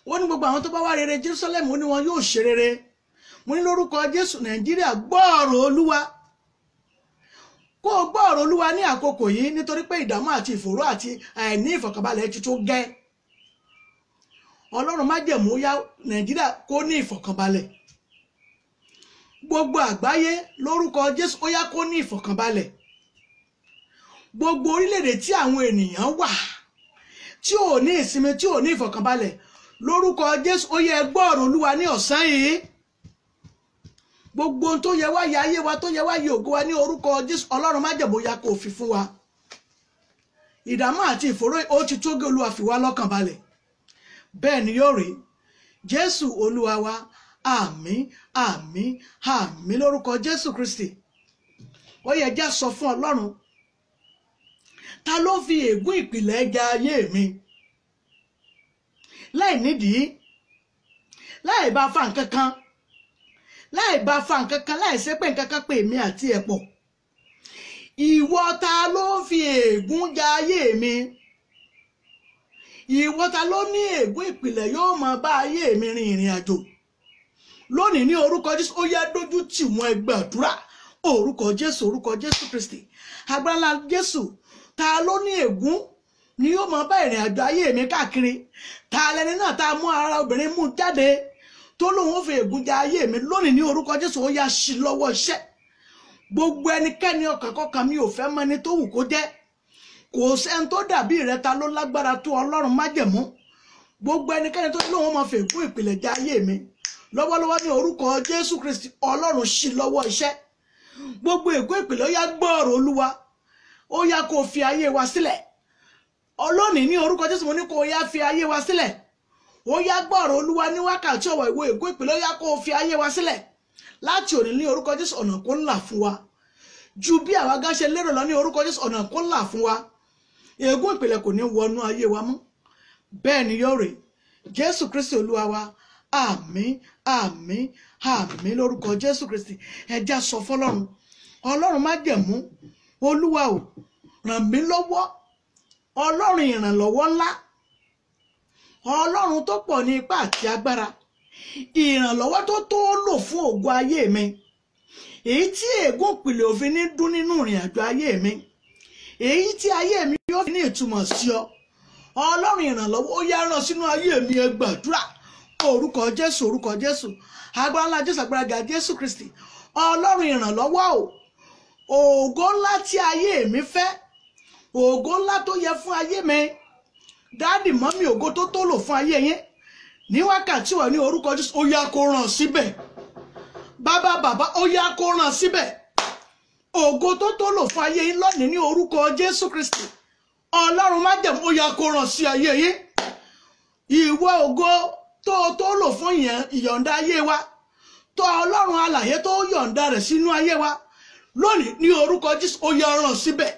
Ó ní gbogbo àwọn tó bá wá rere Jerusalem, ó ní wọn yóò ṣe rere. Mo ní lórúkọ Jésù, Nàìjíríà gbọ́ ọ̀rọ̀ Olúwa. Kó o gbọ́ ọ̀rọ̀ Olúwa ní àkókò yìí, nítorí pé ìdààmú àti ìfòòró àti àìní ìfọ̀kànbalẹ̀ ti tó gẹ́. Ọlọ́run májẹ̀mú yá Nàìjíríà kó ní ìfọ̀kànbalẹ̀. Gbogbo àgbáyé lórúkọ Jésù ó yá kó ní ìfọ̀kànbalẹ̀. Gbogbo orílẹ̀-èdè tí àwọn ènìyàn wà tí ò ní ìsinmi, tí ò ní ìfọ̀kànbalẹ̀, lórúkọ Jésù ó yẹ gbọ́ ọ̀rọ̀ Olúwa ní ọ̀sán yìí. Gbogbo ohun tó yẹ wá yẹ ayé wa, tó yẹ wá yẹ ògo wa ní orúkọ Jésù, Ọlọ́run májẹ̀mú ya kó fi fún wa. Ìdààmú àti ìfòòró ó ti tó gé, Olúwa fi wá lọ́kàn balẹ̀. Bẹ́ẹ̀ ni yóò rí. Jésù Olúwa wa. Àmín, àmín, àmín lórúkọ Jésù Kristi. Ó yẹ já sọ fún Ọlọ́run. Ta ló fi ègún ìpìlẹ̀ ja ayé mi? Láì nídìí, láì bá fa nǹkan kan, láì bá fa nǹkan kan, láì ṣe pé nǹkan kan pè mí àti ẹ̀ pọ̀. Ìwọ ta ló fi ègún ja ayé mi? Ìwọ ta ló ní ègún ìpìlẹ̀ yóò máa bá ayé mi rin ìrìn àjò? Lónìí ní orúkọ Jésù, ó yá dójú tì wọ́n, ẹ gbàdúrà. Orúkọ Jésù, orúkọ Jésù Kristi, agbára Jésù, ta ló ní ègún ni yóò máa bá ìrìn àjò ayé mi káàkiri? Ta lẹni náà tá a mú ara obìnrin mú jáde tó lóun ó fi ègún ja ayé mi? Lónìí ní orúkọ Jésù, ó yá sí lọ́wọ́ iṣẹ́. Gbogbo ẹnikẹ́ni ọkàn kọkàn mi ò fẹ́ mọ ẹni tó wù kó jẹ́. Kò sẹ́ni tó dàbí rẹ, ta ló lágbára tó Ọlọ́run májẹ̀mú? Gbogbo ẹnikẹ́ni tó lóun máa fi ègún ìpìlẹ̀ ja ayé mi lọ́wọ́lọ́wọ́ ní orúkọ Jésù Kristi, Ọlọ́run sí lọ́wọ́ iṣẹ́. Gbogbo ègún ìpìlẹ̀, ó yá gbọ́ ọ̀rọ̀ Olúwa, ó yá kó fi ayé wa sílẹ̀. Ọlọ́ọ̀ni ní orúkọ Jésù, mo ní kó yá fi ayé wa sílẹ̀. Ó yá gbọ́ ọ̀rọ̀ Olúwa ní wákàtí ọ̀wọ̀. Ìwọ ègún ìpìlẹ̀, ó yá kó fi ayé wa sílẹ̀ láti òní ní orúkọ Jésù. Ọ̀nà kó là fún wa ju bí àwa gán ṣe lérò lọ ní orúkọ Jésù. Ọ̀nà kó là fún wa. Ègún ìpìlẹ̀ kò ní wọnú ayé wa mọ́. Bẹ́ẹ̀ ni yóò rè. Jésù Kristi Olúwa wa. Àmín, àmín, àmín lórúkọ Jésù Kristi. Ẹja sọ fọ́lọ́run. Ọlọ́run májẹ̀mú, Olúwa ò, ràn mí lọ́wọ́. Ọlọ́run ìrànlọ́wọ́ ńlá, Ọlọ́run tó pọ̀ ní ipá àti agbára, ìrànlọ́wọ́ tó tó lò fún ògo ayé mi, èyí tí ègún ìpìlẹ̀ òfin ní dún nínú ìrìn àjò ayé mi, èyí tí ayé mi yóò fi ní ìtumọ̀ sí ọ. Ọlọ́run ìrànlọ́wọ́, ó yá rán sínú ayé mi. Ẹ gbàdúrà. Orúkọ Jésù, orúkọ Jésù, agbára ńlá Jésù, agbára ga Jésù Kristi. Ọlọ́run ìrànlọ́wọ́ o, ògo ńlá tí ayé mi fẹ́, ògo ńlá tó yẹ fún ayé mi, daddy, mummy, ògo tó tó lò fún ayé yín ní wákàtí wà ní orúkọ Jésù, ó yá kó ràn síbẹ̀. Bàbá, bàbá, ó yá kó ràn síbẹ̀. Ògo tó tó lò fún ayé yín lónìí ní orúkọ Jésù Kristi, Ọlọ́run májẹ̀mú, ó yá kó ràn sí ayé yín. Ìwọ ògo tó tó lò fún ìyọ̀ǹda ayé wa, tó Ọlọ́run alààyè tó yọ̀ǹda rẹ̀ sínú ayé wa lónìí ní orúkọ Jésù, ó yá ràn síbẹ̀.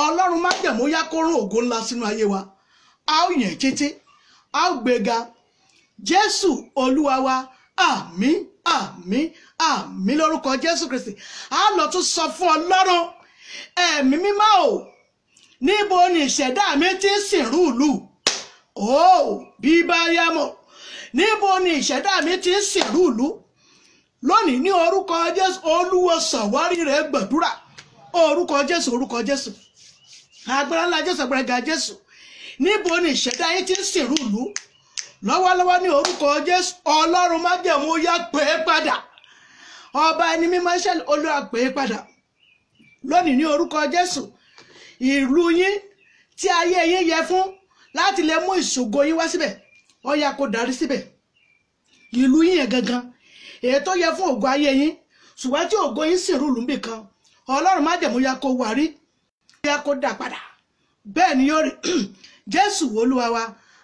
Ọlọ́run májẹ̀mú, ó yá kó rán ògo ńlá sínú ayé wa. A ó yàn títí, a ó gbéga. Jésù Olúwa wa. Àmín, àmín, àmín lórúkọ Jésù Kristi. A lọ tún sọ fún Ọlọ́run. Ẹ̀mí mímọ́ o, níbo ni ìṣẹ̀dá mi ti ń sìnrú ìlú o? Bíbáyámọ̀, níbo ni ìṣẹ̀dá mi ti ń sìnrú ìlú lónìí ní orúkọ Jésù? Olúwa, ṣàwárí rẹ̀. Gbàdúrà. Orúkọ Jésù, orúkọ Jésù, agbára ńlá Jésù, agbára ga Jésù. Níbo ni ìṣẹ̀dá yín ti ń sìnrú ìlú lọ́wọ́lọ́wọ́ ní orúkọ Jésù? Ọlọ́run májẹ̀mú, ó yá pè é padà. Ọba ẹni mímọ́ iṣẹ́, Olúwa, pè é padà lónìí ní orúkọ Jésù. Ìlú yín tí ayé yín yẹ fún láti lè mú ìṣògo yín wá síbẹ̀, ó yá kó darí síbẹ̀. Ìlú yín yẹn gangan, èyí tó yẹ fún ògo ayé yín, ṣùgbọ́n tí ògo yín sì rúlù níbì kan, Ọlọ́run májẹ̀mú, yá kó wárí, yá kó dà padà. Bẹ́ẹ̀ ni yóò rí. Jésù Olúwa wa.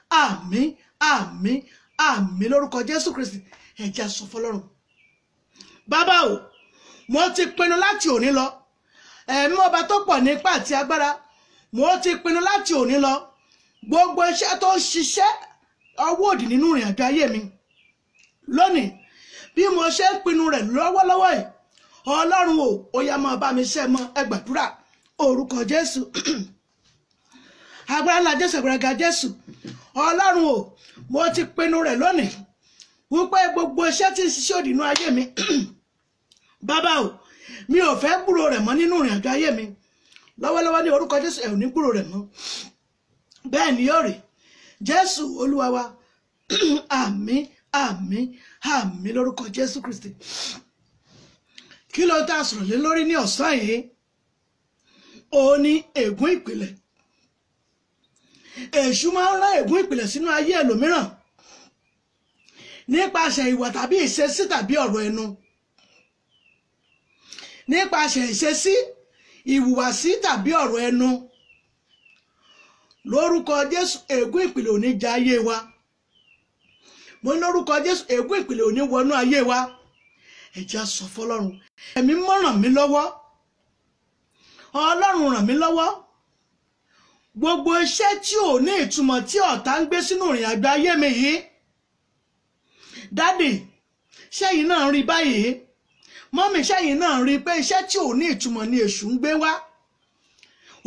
Àmín, àmín, àmín lórúkọ Jésù Kristi. Ẹ jẹ́ sọ fọ́lọ́run. Bàbá o, mo ti pinnu láti òní lọ. Ẹ̀mí ọba tó pọ̀ nípa àti agbára, mo ti pinnu láti òní lọ, gbogbo iṣẹ́ tó ń ṣiṣẹ́ ọwọ́ òdì nínú ìrìn àjò ayé mi lónìí, bí mo ṣe ń pinnu rẹ̀ lọ́wọ́lọ́wọ́ yìí, Ọlọ́run o, ó yá máa bá mi ṣẹ́ mọ́. Ẹ gbàdúrà. Orúkọ Jésù, agbára ńlá Jésù, agbára ga Jésù. Ọlọ́run o, mo ti pinnu rẹ̀ lónìí wípé gbogbo iṣẹ́ tí ń ṣiṣẹ́ òdì nínú ayé mi, bàbá o, mi ò fẹ́ gbúrò rẹ̀ mọ́ nínú ìrìn àjò ayé mi lọ́wọ́lọ́wọ́ ní orúkọ Jésù. Ẹ̀ ò ní gbúrò rẹ̀ mọ́. Bẹ́ẹ̀ ni yóò rí. Jésù Olúwa wa. Àmín, àmín, àmín lórúkọ Jésù Kristi. Kí ló tá a sọ̀rọ̀ lé lórí ní ọ̀sán yìí? Ó ní ègún ìpìlẹ̀. Èṣù máa ń rán ègún ìpìlẹ̀ sínú ayé ẹlòmíràn nípasẹ̀ ìwà tàbí ìṣesí tàbí ọ̀rọ̀ ẹnu, nípasẹ̀ ìṣesí, ìhùwàsí tàbí ọ̀rọ̀ ẹnu. Lórúkọ Jésù, ègún ìpìlẹ̀ ò ní ja ayé wa. Mo ní lórúkọ Jésù, ègún ìpìlẹ̀ ò ní wọnú ayé wa. Ẹ jẹ́ á sọ fọ́lọ́run. Ẹ̀mí mọ́, ràn mí lọ́wọ́. Ọlọ́run, ràn mí lọ́wọ́. Gbogbo iṣẹ́ tí ò ní ìtumọ̀ tí ọ̀tá ń gbé sínú ìrìn àjò ayé mi yìí. Daddy, ṣẹ́yìn náà ń rí báyìí? Mummy, ṣẹ́yìn náà ń rí pé iṣẹ́ tí ò ní ìtumọ̀ ni èṣù ń gbé wá?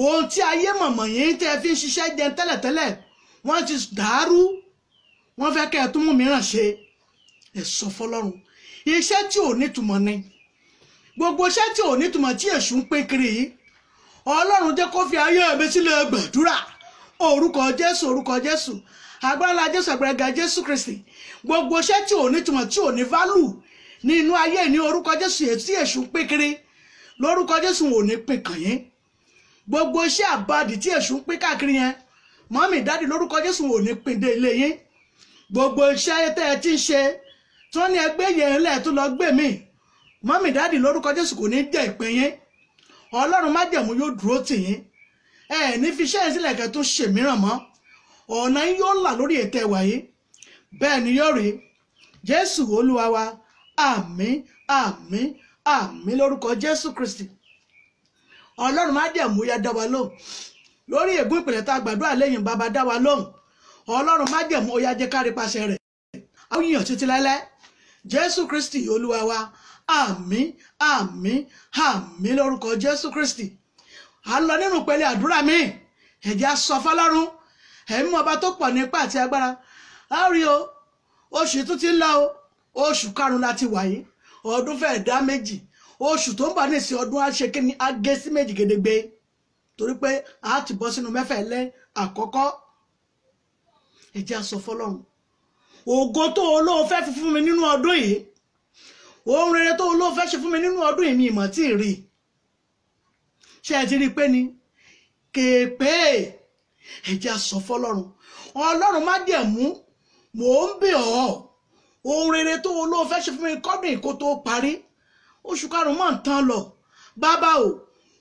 Ohun tí ayé mọ̀mọ̀ yìí tẹ́ fi ń ṣiṣẹ́ jẹ tẹ́lẹ̀tẹ́lẹ̀, wọ́n ti dàrú, wọ́n fẹ́ kẹ́ ẹ tún mú mìíràn ṣe. Ẹ sọ fọ́lọ́run. Iṣẹ́ tí ò nítumọ̀ ni gbogbo iṣẹ́ tí ò nítumọ̀ tí èṣù ń pín kiri yìí. Ọlọ́run, jẹ́ kó fi ayé mi sílẹ̀. Gbàdúrà. Orúkọ Jésù, orúkọ Jésù, agbára Jésù, agbára ga Jésù Kristi. Gbogbo iṣẹ́ tí ò nítumọ̀, tí ò ní value nínú ayé ní orúkọ Jésù, tí èṣù ń pín kiri, lórúkọ Jésù, ò ní pín kàn yín. Gbogbo iṣẹ́ àbádì tí èṣù ń pín káàkiri yẹn, mummy, daddy, lórúkọ Jésù, ò ní pín dé ilé yín. Gbogbo iṣẹ́ tẹ́ ẹ ti ń ṣe tí wọ́n ní ẹgbẹ́ yẹn lẹ̀ tó lọ gbé mi, Mọ́mì dáàdì lórúkọ Jésù kò ní jẹ́ ìpín yín. Ọlọ́run májẹ̀mú yóò dúró tì yín. Ẹ ní fi iṣẹ́ sílẹ̀ kẹ́ tó ṣe mìíràn mọ́. Ọ̀nà yín yóò là lórí ètò ẹwà yìí. Bẹ́ẹ̀ ni yóò rí. Jésù Olúwa wa, àmín, àmín, àmín lórúkọ Jésù Kristi. Ọlọ́run májẹ̀mú yá dá wa lóhùn. Lórí ègún ìpìlẹ̀ tá a gbàdúrà lẹ́yìn bàbá dá wa lóhùn. Ọlọ́run májẹ̀mú ó yá jẹ́ ká rí pàṣẹ rẹ̀. A ó yàn títí láéláé. Jésù Kristi Olúwa wa, àmín, àmín, àmín lórúkọ Jésù Kristi. À ń lọ nínú pẹ̀lẹ́ àdúrà mi. Ẹ jẹ́ á sọ fọ́lọ́run. Ẹ̀mí ọba tó pọ̀ nípa àti agbára. A rí o, oṣù tún ti ń lọ o. Oṣù karùn-ún la ti wà yìí. Ọdún fẹ́ẹ̀ dá méjì. Oṣù tó ń bọ̀ ní ìsìn ọdún á ṣe kí ni á gé sí méjì gedegbe. Torí pé a ti bọ́ sínú mẹ́fà ẹlẹ́ àkọ́kọ́. Ẹ jẹ́ á sọ fọ́lọ́run. Ògo tó olóò fẹ́ fi fún mi nínú ọdún yìí. Ohun rere tó olóò fẹ́ ṣe fún mi nínú ọdún yìí mi ìmọ̀ tí ì rí. Ṣé ẹ ti rí i pé ni? Kèpè. Ẹ jẹ́ á sọ fọ́lọ́run. Ọlọ́run májẹ̀mú, mò ń bẹ̀ ọ́. Ohun rere tó olóò fẹ́ ṣe fún mi kọ́dún yìí kó tó parí. Oṣù karùn-ún mọ̀ ń tán lọ. Bàbá o,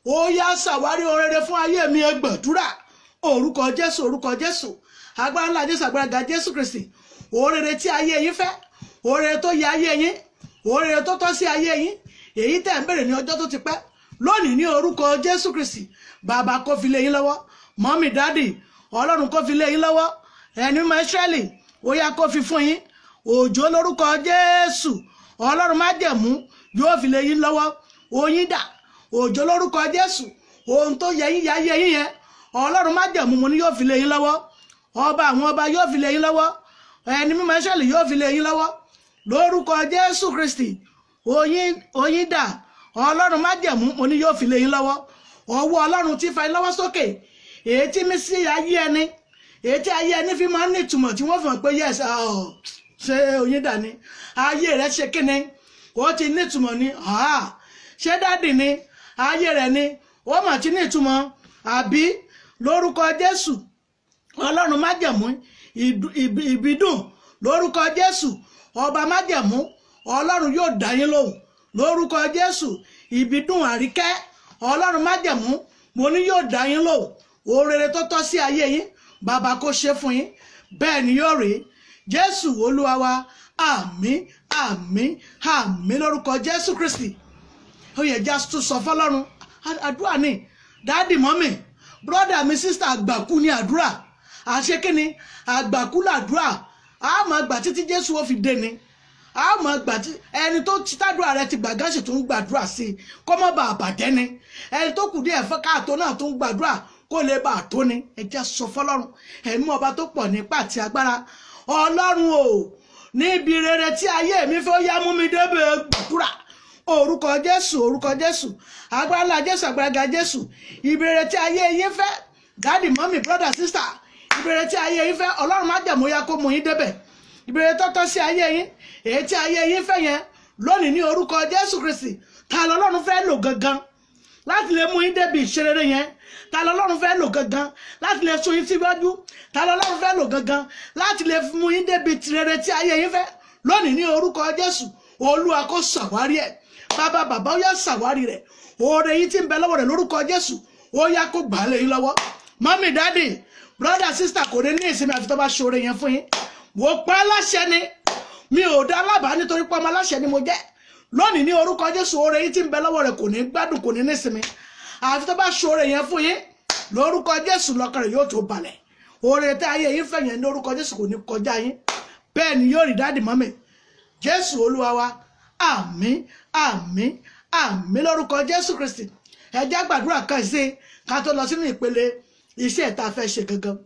ó yá ṣàwárí ohun rere fún ayé mi, ẹ gbàdúrà. Orúkọ Jésù, orúkọ Jésù. Agbára ńlá Jésù, agbára ga Jésù Kristi. Ohun rere tí ayé yín fẹ́, ohun rere tó yẹ ayé yín, ohun rere tó tọ́ sí ayé yín, èyí tẹ̀ ń bèrè ní ọjọ́ tó ti pẹ́. Lónìí ní orúkọ Jésù Kristi, bàbá kó fi lé yín lọ́wọ́. Mọ́mì dádì, Ọlọ́run kó fi lé yín lọ́wọ́. Ẹni mọ́ Ísírẹ́lì, ó yá kó fi fún yín. Òjò lórúkọ Jésù, Ọlọ́run májẹ̀mú yóò fi lé yín lọ́wọ́. Oyin dà, òjò lórúkọ Jésù, ohun tó yẹ yín yáyé yín yẹn, Ọlọ́run májẹ̀mú mo ní yóò fi lé yín lọ́wọ́. Ọba àwọn ọba yóò fi lé yín lọ́wọ́. Ẹni mímọ́ Ísírẹ́lì yóò fi lé yín lọ́wọ́. Lórúkọ Jésù Kristi, oyin dà, Ọlọ́run májẹ̀mú mo ní yóò fi lé yín lọ́wọ́. Ọwọ́ Ọlọ́run tí fa yín lọ́wọ́ sókè, èyí tí mí sí ayé ẹni, èyí tí ayé ẹni fi máa ń ní ìtumọ̀ tí wọ́n fi hàn pé yes, ṣé oyin dà ni? Ayé rẹ̀ ṣe kíni? Ó ti ní ìtumọ̀ ni. Ṣé dádì ni? Ayé rẹ̀ ni. Ó mà ti ní ìtumọ̀. Àbí lórúkọ Jésù, Ọlọ́run májẹ̀mú ìbídùn lórúkọ Jésù, ọba májẹ̀mú, Ọlọ́run yóò dá yín lóhùn. Lórúkọ Jésù, ìbídùn àríkẹ́, Ọlọ́run májẹ̀mú, mo ní yóò dá yín lóhùn. Ohun rere tó tọ́ sí ayé yín, bàbá kó ṣe fún yín. Bẹ́ẹ̀ ni yóò rí. Jésù Olúwa wa, àmín, àmín, àmín lórúkọ Jésù Kristi. Ó yẹ já tún sọ fọ́lọ́run. Àdúrà ni. Dáàdì mọ́mì, brọ́dà mi, sísítà, àgbàkú ni àdúrà. Àṣé kí ni? Àgbàkú làdúrà. A máa gbà títí Jésù ó fi dé ni. A máa gbà tí ẹni tó ti tádùá rẹ ti gbàgán sì tún gbàdúrà sí i kó má bàa bàjẹ́ ni. Ẹni tó kù díẹ̀ fẹ́ káàtó náà tún gbàdúrà kó lè bàa tó ni. Ẹ jẹ́ sọ fọ́lọ́run. Ẹ̀mí ọba tó pọ̀ nípa àti agbára. Ọlọ́run o, níbi rere tí ayé mi fẹ́ yá mú mi débẹ̀ gbàdúrà. Orúkọ Jésù, orúkọ Jésù. Agbára ńlá Jésù, agbára ga Jésù. Ibi rere tí ayé yín fẹ́, dáàdì mọ́mì, brọ́dà, sísítà, ibi rere tí ayé yín fẹ́, Ọlọ́run májẹ̀mú yá kó mú yín débẹ̀. Ibi rere tọ́tọ́ sí ayé yín, èyí tí ayé yín fẹ́ yẹn, lónìí ní orúkọ Jésù Kristi, ta lọ́lọ́run fẹ́ lò gangan láti lè mú yín débi ìṣerere yẹn? Ta lọ́lọ́run fẹ́ lò gangan láti lè sún yín síwájú? Ta lọ́lọ́run fẹ́ lò gangan láti lè mú yín débi rere tí ayé yín fẹ́? Lónìí ní orúkọ Jésù, Olúwa kó ṣàwárí ẹ̀. Bàbá bàbá ó yá ṣàwárí rẹ̀. Oore yín tí ń bẹ lọ́wọ́ rẹ̀ lórúkọ Jésù, ó yá kó gbà á lé yín lọ́wọ́. Mọ́mì dáàdì, brọ́dà, sísítà, kò ní ní ìsinmi àfi tó bá ṣoore yẹn fún yín. Mo pa aláṣẹ ni, mi ò dá lábàá nítorí pé ọmọ aláṣẹ ni mo jẹ́. Lónìí ní orúkọ Jésù, oore yín tí ń bẹ lọ́wọ́ rẹ̀ kò ní gbádùn, kò ní ní ìsinmi àfi tó bá ṣoore yẹn fún yín. Lórúkọ Jésù, lọ́kàn rẹ̀ yóò tó balẹ̀. Oore tí ayé yín fẹ́ yẹn ní orúkọ Jésù kò ní kọjá yín. Bẹ́ẹ̀ ni yóò rí dáàdì mọ́mì. Jésù Olúwa wa, àmín, àmín, àmín lórúkọ Jésù Kristi. Ẹ jẹ́ gbàdúrà kan sí ká tó lọ sínú ìpele iṣẹ́ tá a fẹ́ ṣe gangan.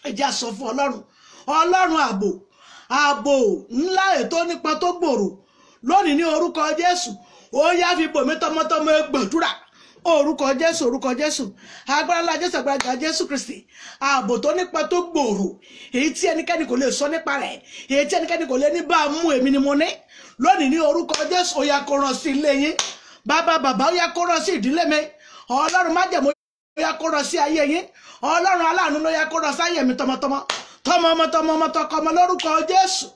Ẹ jẹ́ sọ fún Ọlọ́run. Ọlọ́run ààbò, ààbò ńlá ètò nípa tó gbòòrò. Lónìí ní orúkọ Jésù, ó yá fi bò mí tọmọtọmọ, gbàdúrà. Orúkọ Jésù, orúkọ Jésù. Agbára ńlá Jésù, agbára ga Jésù Kristi. Ààbò tó nípa tó gbòòrò, èyí tí ẹnikẹ́ni kò lè sọ nípa rẹ̀, èyí tí ẹnikẹ́ni kò lè ní bá a mú, èmi ni mo ní. Lónìí ní orúkọ Jésù, ó yá kó rán sí ilé yín. Bàbá bàbá ó yá kó rán sí ìdílé mi. Ọlọ́run májẹ̀mú ó yá kó rán sí ayé yín. Ọlọ́run aláàánú ló yá kó rán sáyé mi tọmọtọmọ. Tọmọ ọmọ tọmọ ọmọ tọkọ ọmọ lórúkọ Jésù.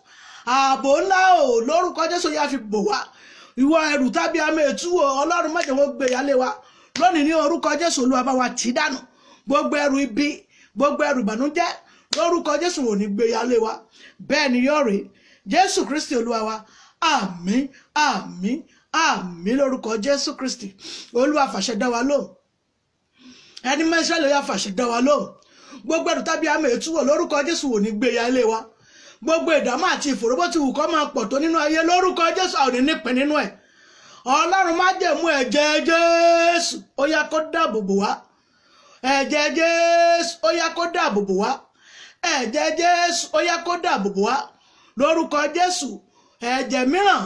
Ààbò ńlá o lórúkọ Jésù yá fi bò wá. Ìwọ ẹrù tàbí àmì ètúwò, Ọlọ́run má jẹ́ wọ́n gbé yálé wa lónìí ní orúkọ Jésù. Olúwa bá wa tì dànù gbogbo ẹrù ibi, gbogbo ẹrù ìbànújẹ́ lórúkọ Jésù ò ní gbé yálé wa. Bẹ́ẹ̀ ni yóò rí. Jésù Kristi Olúwa wa. Àmín, àmín, àmín lórúkọ Jésù Kristi. Olúwa fàṣẹ dá wa lóhùn. Ẹni mẹ́sàn-án ló yá fàṣẹ dá wa lóhùn. Gbogbo ẹrù tàbí àmì ètúwò lórúkọ Jésù ò ní gbé yálé wa. Gbogbo ìdààmú àti ìfòró bó ti wù kó máa pọ̀ tó nínú ayé lórúkọ Jésù, àwọn ò ní nípìn nínú ẹ̀. Ọlọ́run májẹ̀mú ẹ̀jẹ̀ Jésù ó yá kó dáàbò bò wá. Ẹ̀jẹ̀ Jésù ó yá kó dáàbò bò wá. Ẹ̀jẹ̀ Jésù ó yá kó dáàbò bò wá lórúkọ Jésù. Ẹ̀jẹ̀ mìíràn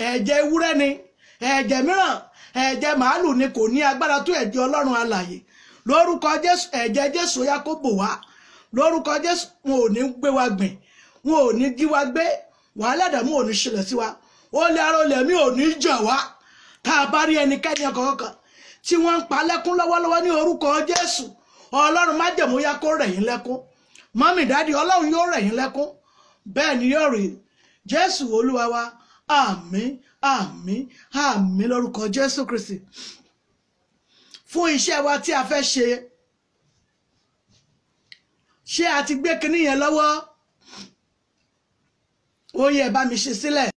ẹ̀jẹ̀ ewúrẹ́ ni, ẹ̀jẹ̀ mìíràn ẹ̀jẹ̀ màálù ni, kò ní agbára tó ẹ̀jẹ̀ Ọlọ́run alààyè lórúkọ Jésù. Ẹ̀jẹ̀ Jésù ó yá kó bò wá lórúkọ Jésù. Wọn ò ní gbé wa gbìn, wọn ò ní jí wa gbé, wàhálà ìdààmú ò ní ṣẹlẹ̀ sí wa, ó lé ara olè mi ò ní jọ wá. Tá a bá rí ẹnikẹ́ni ọkọ̀ọ̀kan tí wọ́n ń pa lẹ́kún lọ́wọ́lọ́wọ́ ní orúkọ Jésù, Ọlọ́run májẹ̀mú yá kó rẹ̀ yín lẹ́kún. Mọ́mì, dáàdì, Ọlọ́run yóò rẹ̀ yín lẹ́kún. Bẹ́ẹ̀ ni yóò rí. Jésù Olúwa wa. Àmín, àmín, àmín lórúkọ Jésù Kristi. Fún iṣẹ́ wa tí a fẹ́ ṣe, ṣé a ti gbé kinní yẹn lọ́wọ́? Ó yẹ bá mi ṣe sílẹ̀.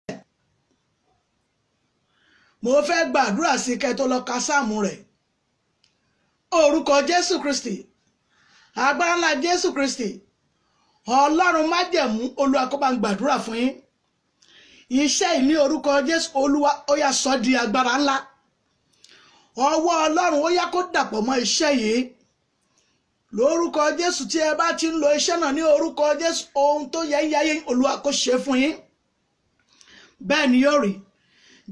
Mo fẹ́ gbàdúrà sí kẹ́ tó lọ ka sáàmù rẹ̀. Orúkọ Jésù Kristi, agbára ńlá Jésù Kristi, Ọlọ́run májẹ̀mú, Olúwa kó bá ń gbàdúrà fún yín. Iṣẹ́ ìní orúkọ Jésù, Olúwa ó yá sọ di agbára ńlá. Ọwọ́ Ọlọ́run ó yá kó dàpọ̀ mọ́ iṣẹ́ yìí lórúkọ Jésù. Tí ẹ bá ti ń lo iṣẹ́ náà ní orúkọ Jésù, ohun tó yẹ ń yáyé, Olúwa kó ṣe fún yín. Bẹ́ẹ̀ ni yóò rí.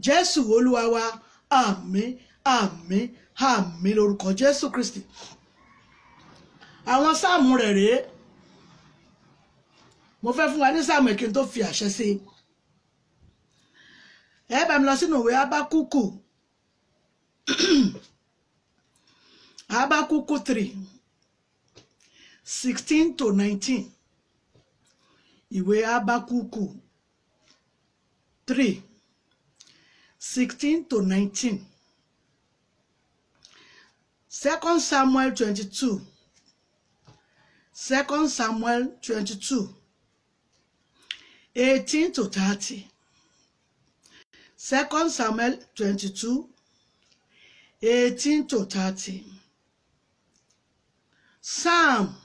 Jésù Olúwa wa. Àmín, àmín, àmín lórúkọ Jésù Kristi. Àwọn sáàmù rẹ̀ rèé. Mo fẹ́ fún wa ní sáàmù kí n tó fi àṣẹ sí i. Ẹ bá mi lọ sínú ìwé Ábákúkù, Ábákúkù 3:16 to 19. Ìwé Ábákúkù 3:16 to 19. Second Samuel 22, Second Samuel 22:18 to 30. Second Samuel 22:18 to 30. Psalm,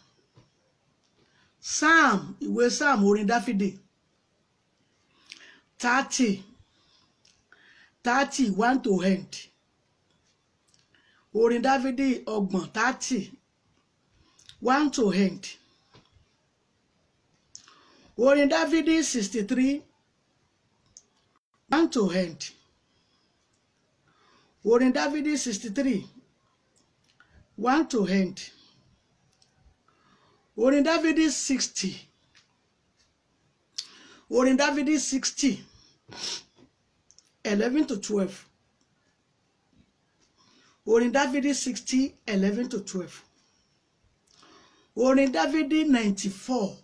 Psalm, ìwé Psalm, orin Dáfídì, 30, 30:1 to end. Orin Dáfídì 30, 30:1 to end. Orin Dáfídì 63:1 to end. Orin Dáfídì 63:1 to end. Orin Dáfídì 60, orin Dáfídì 60:11 to 12. Orin Dáfídì 60:11 to 12. Orin Dáfídì 94,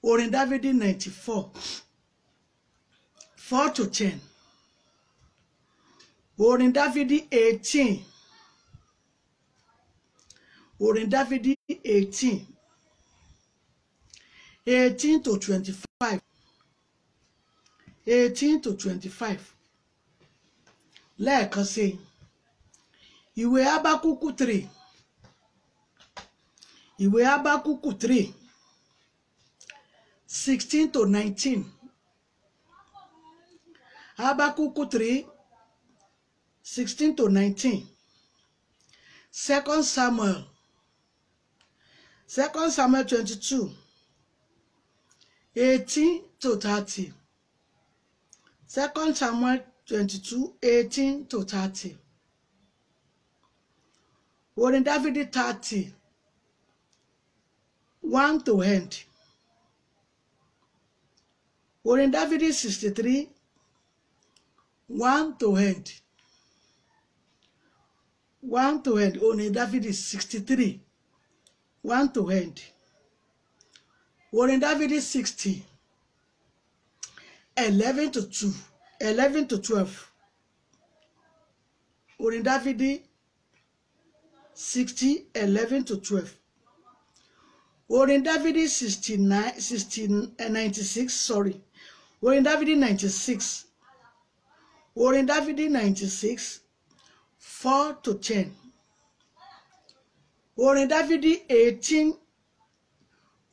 orin Dáfídì 94:4 to 10. Orin Dáfídì 18, orin Dáfídì 18:18 to 25, 18 to 25. Lẹ́ẹ̀kan sí i, ìwé Ábákúkú 3, ìwé Ábákúkú 3:16 to 19. Ábákúkú 3:16 to 19. Second Samuel, Second Samuel 22:18 to 30. Second Samuel 22:18 to 30. Orin Dáfídì 30:1 to end. Orin Dáfídì 63:1 to end, 1 to end. Orin Dáfídì 63:1 to end. Orin Dáfídì 60:11 to 2, 11 to 12. Orin Dáfídì 60, 11 to 12. Orin Dáfídì 69, 60, 96, sorry. Orin Dáfídì 96. Orin Dáfídì 96, 4 to 10. Orin Dáfídì 18.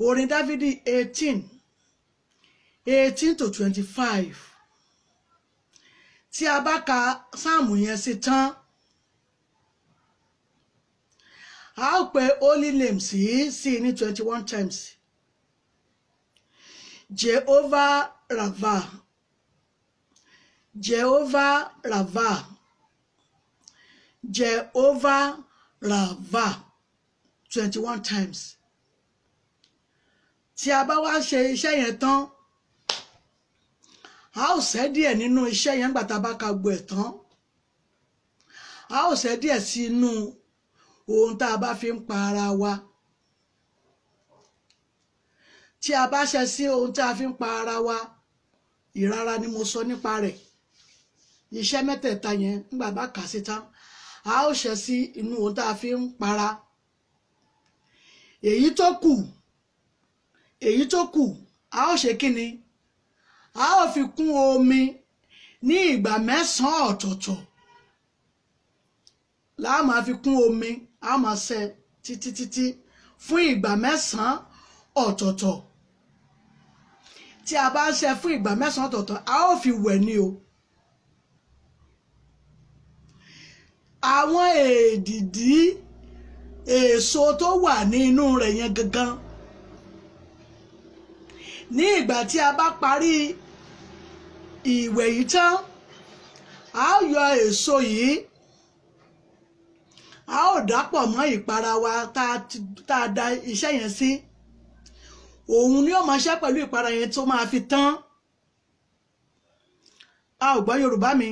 Orin Dáfídì 18, 18 to 25. Tí a bá ka sáàmù yẹn sí tán, a ó pe holy names yìí sí ní 21 times. Jehovah Rapha, Jehovah Rapha, Jehovah Rapha, 21 times. Tí a bá wá ṣe iṣẹ́ yẹn tán, a ó ṣẹ́ díẹ̀ nínú iṣẹ́ yẹn nígbà tá a bá ka gbogbo ẹ̀ tán. A ó ṣẹ́ díẹ̀ sí inú ohun tá a bá fi ń pa ara wa. Tí a bá ṣe sí ohun tá a fi ń pa ara wa, ìrara ni mo sọ nípa rẹ̀. Iṣẹ́ mẹ́tẹ̀ẹ̀ta yẹn nígbà bá kà sí tán, a ó ṣe sí inú ohun tá a fi ń para. Èyí tó kù, èyí tó kù, a ó ṣe kí ni? A ó fi kún omi ní ìgbà mẹ́sàn-án ọ̀tọ̀ọ̀tọ̀. La máa fi kún omi, a máa ṣe títí títí fún ìgbà mẹ́sàn-án ọ̀tọ̀ọ̀tọ̀. Tí a bá ń ṣe fún ìgbà mẹ́sàn-án ọ̀tọ̀ọ̀tọ̀, a ó fi wẹ̀ ni o. Àwọn èdìdí èso tó wà ní inú rẹ̀ yẹn gangan. Ní ìgbà tí a bá parí ìwẹ̀ yìí tán, a ó yọ èso yìí, a ó dàpọ̀ mọ́ ìpara wa tá a da iṣẹ́ yẹn sí. Òun ni ó máa ṣe pẹ̀lú ìpara yẹn tó máa fi tán. A ò gbọ́ Yorùbá mi.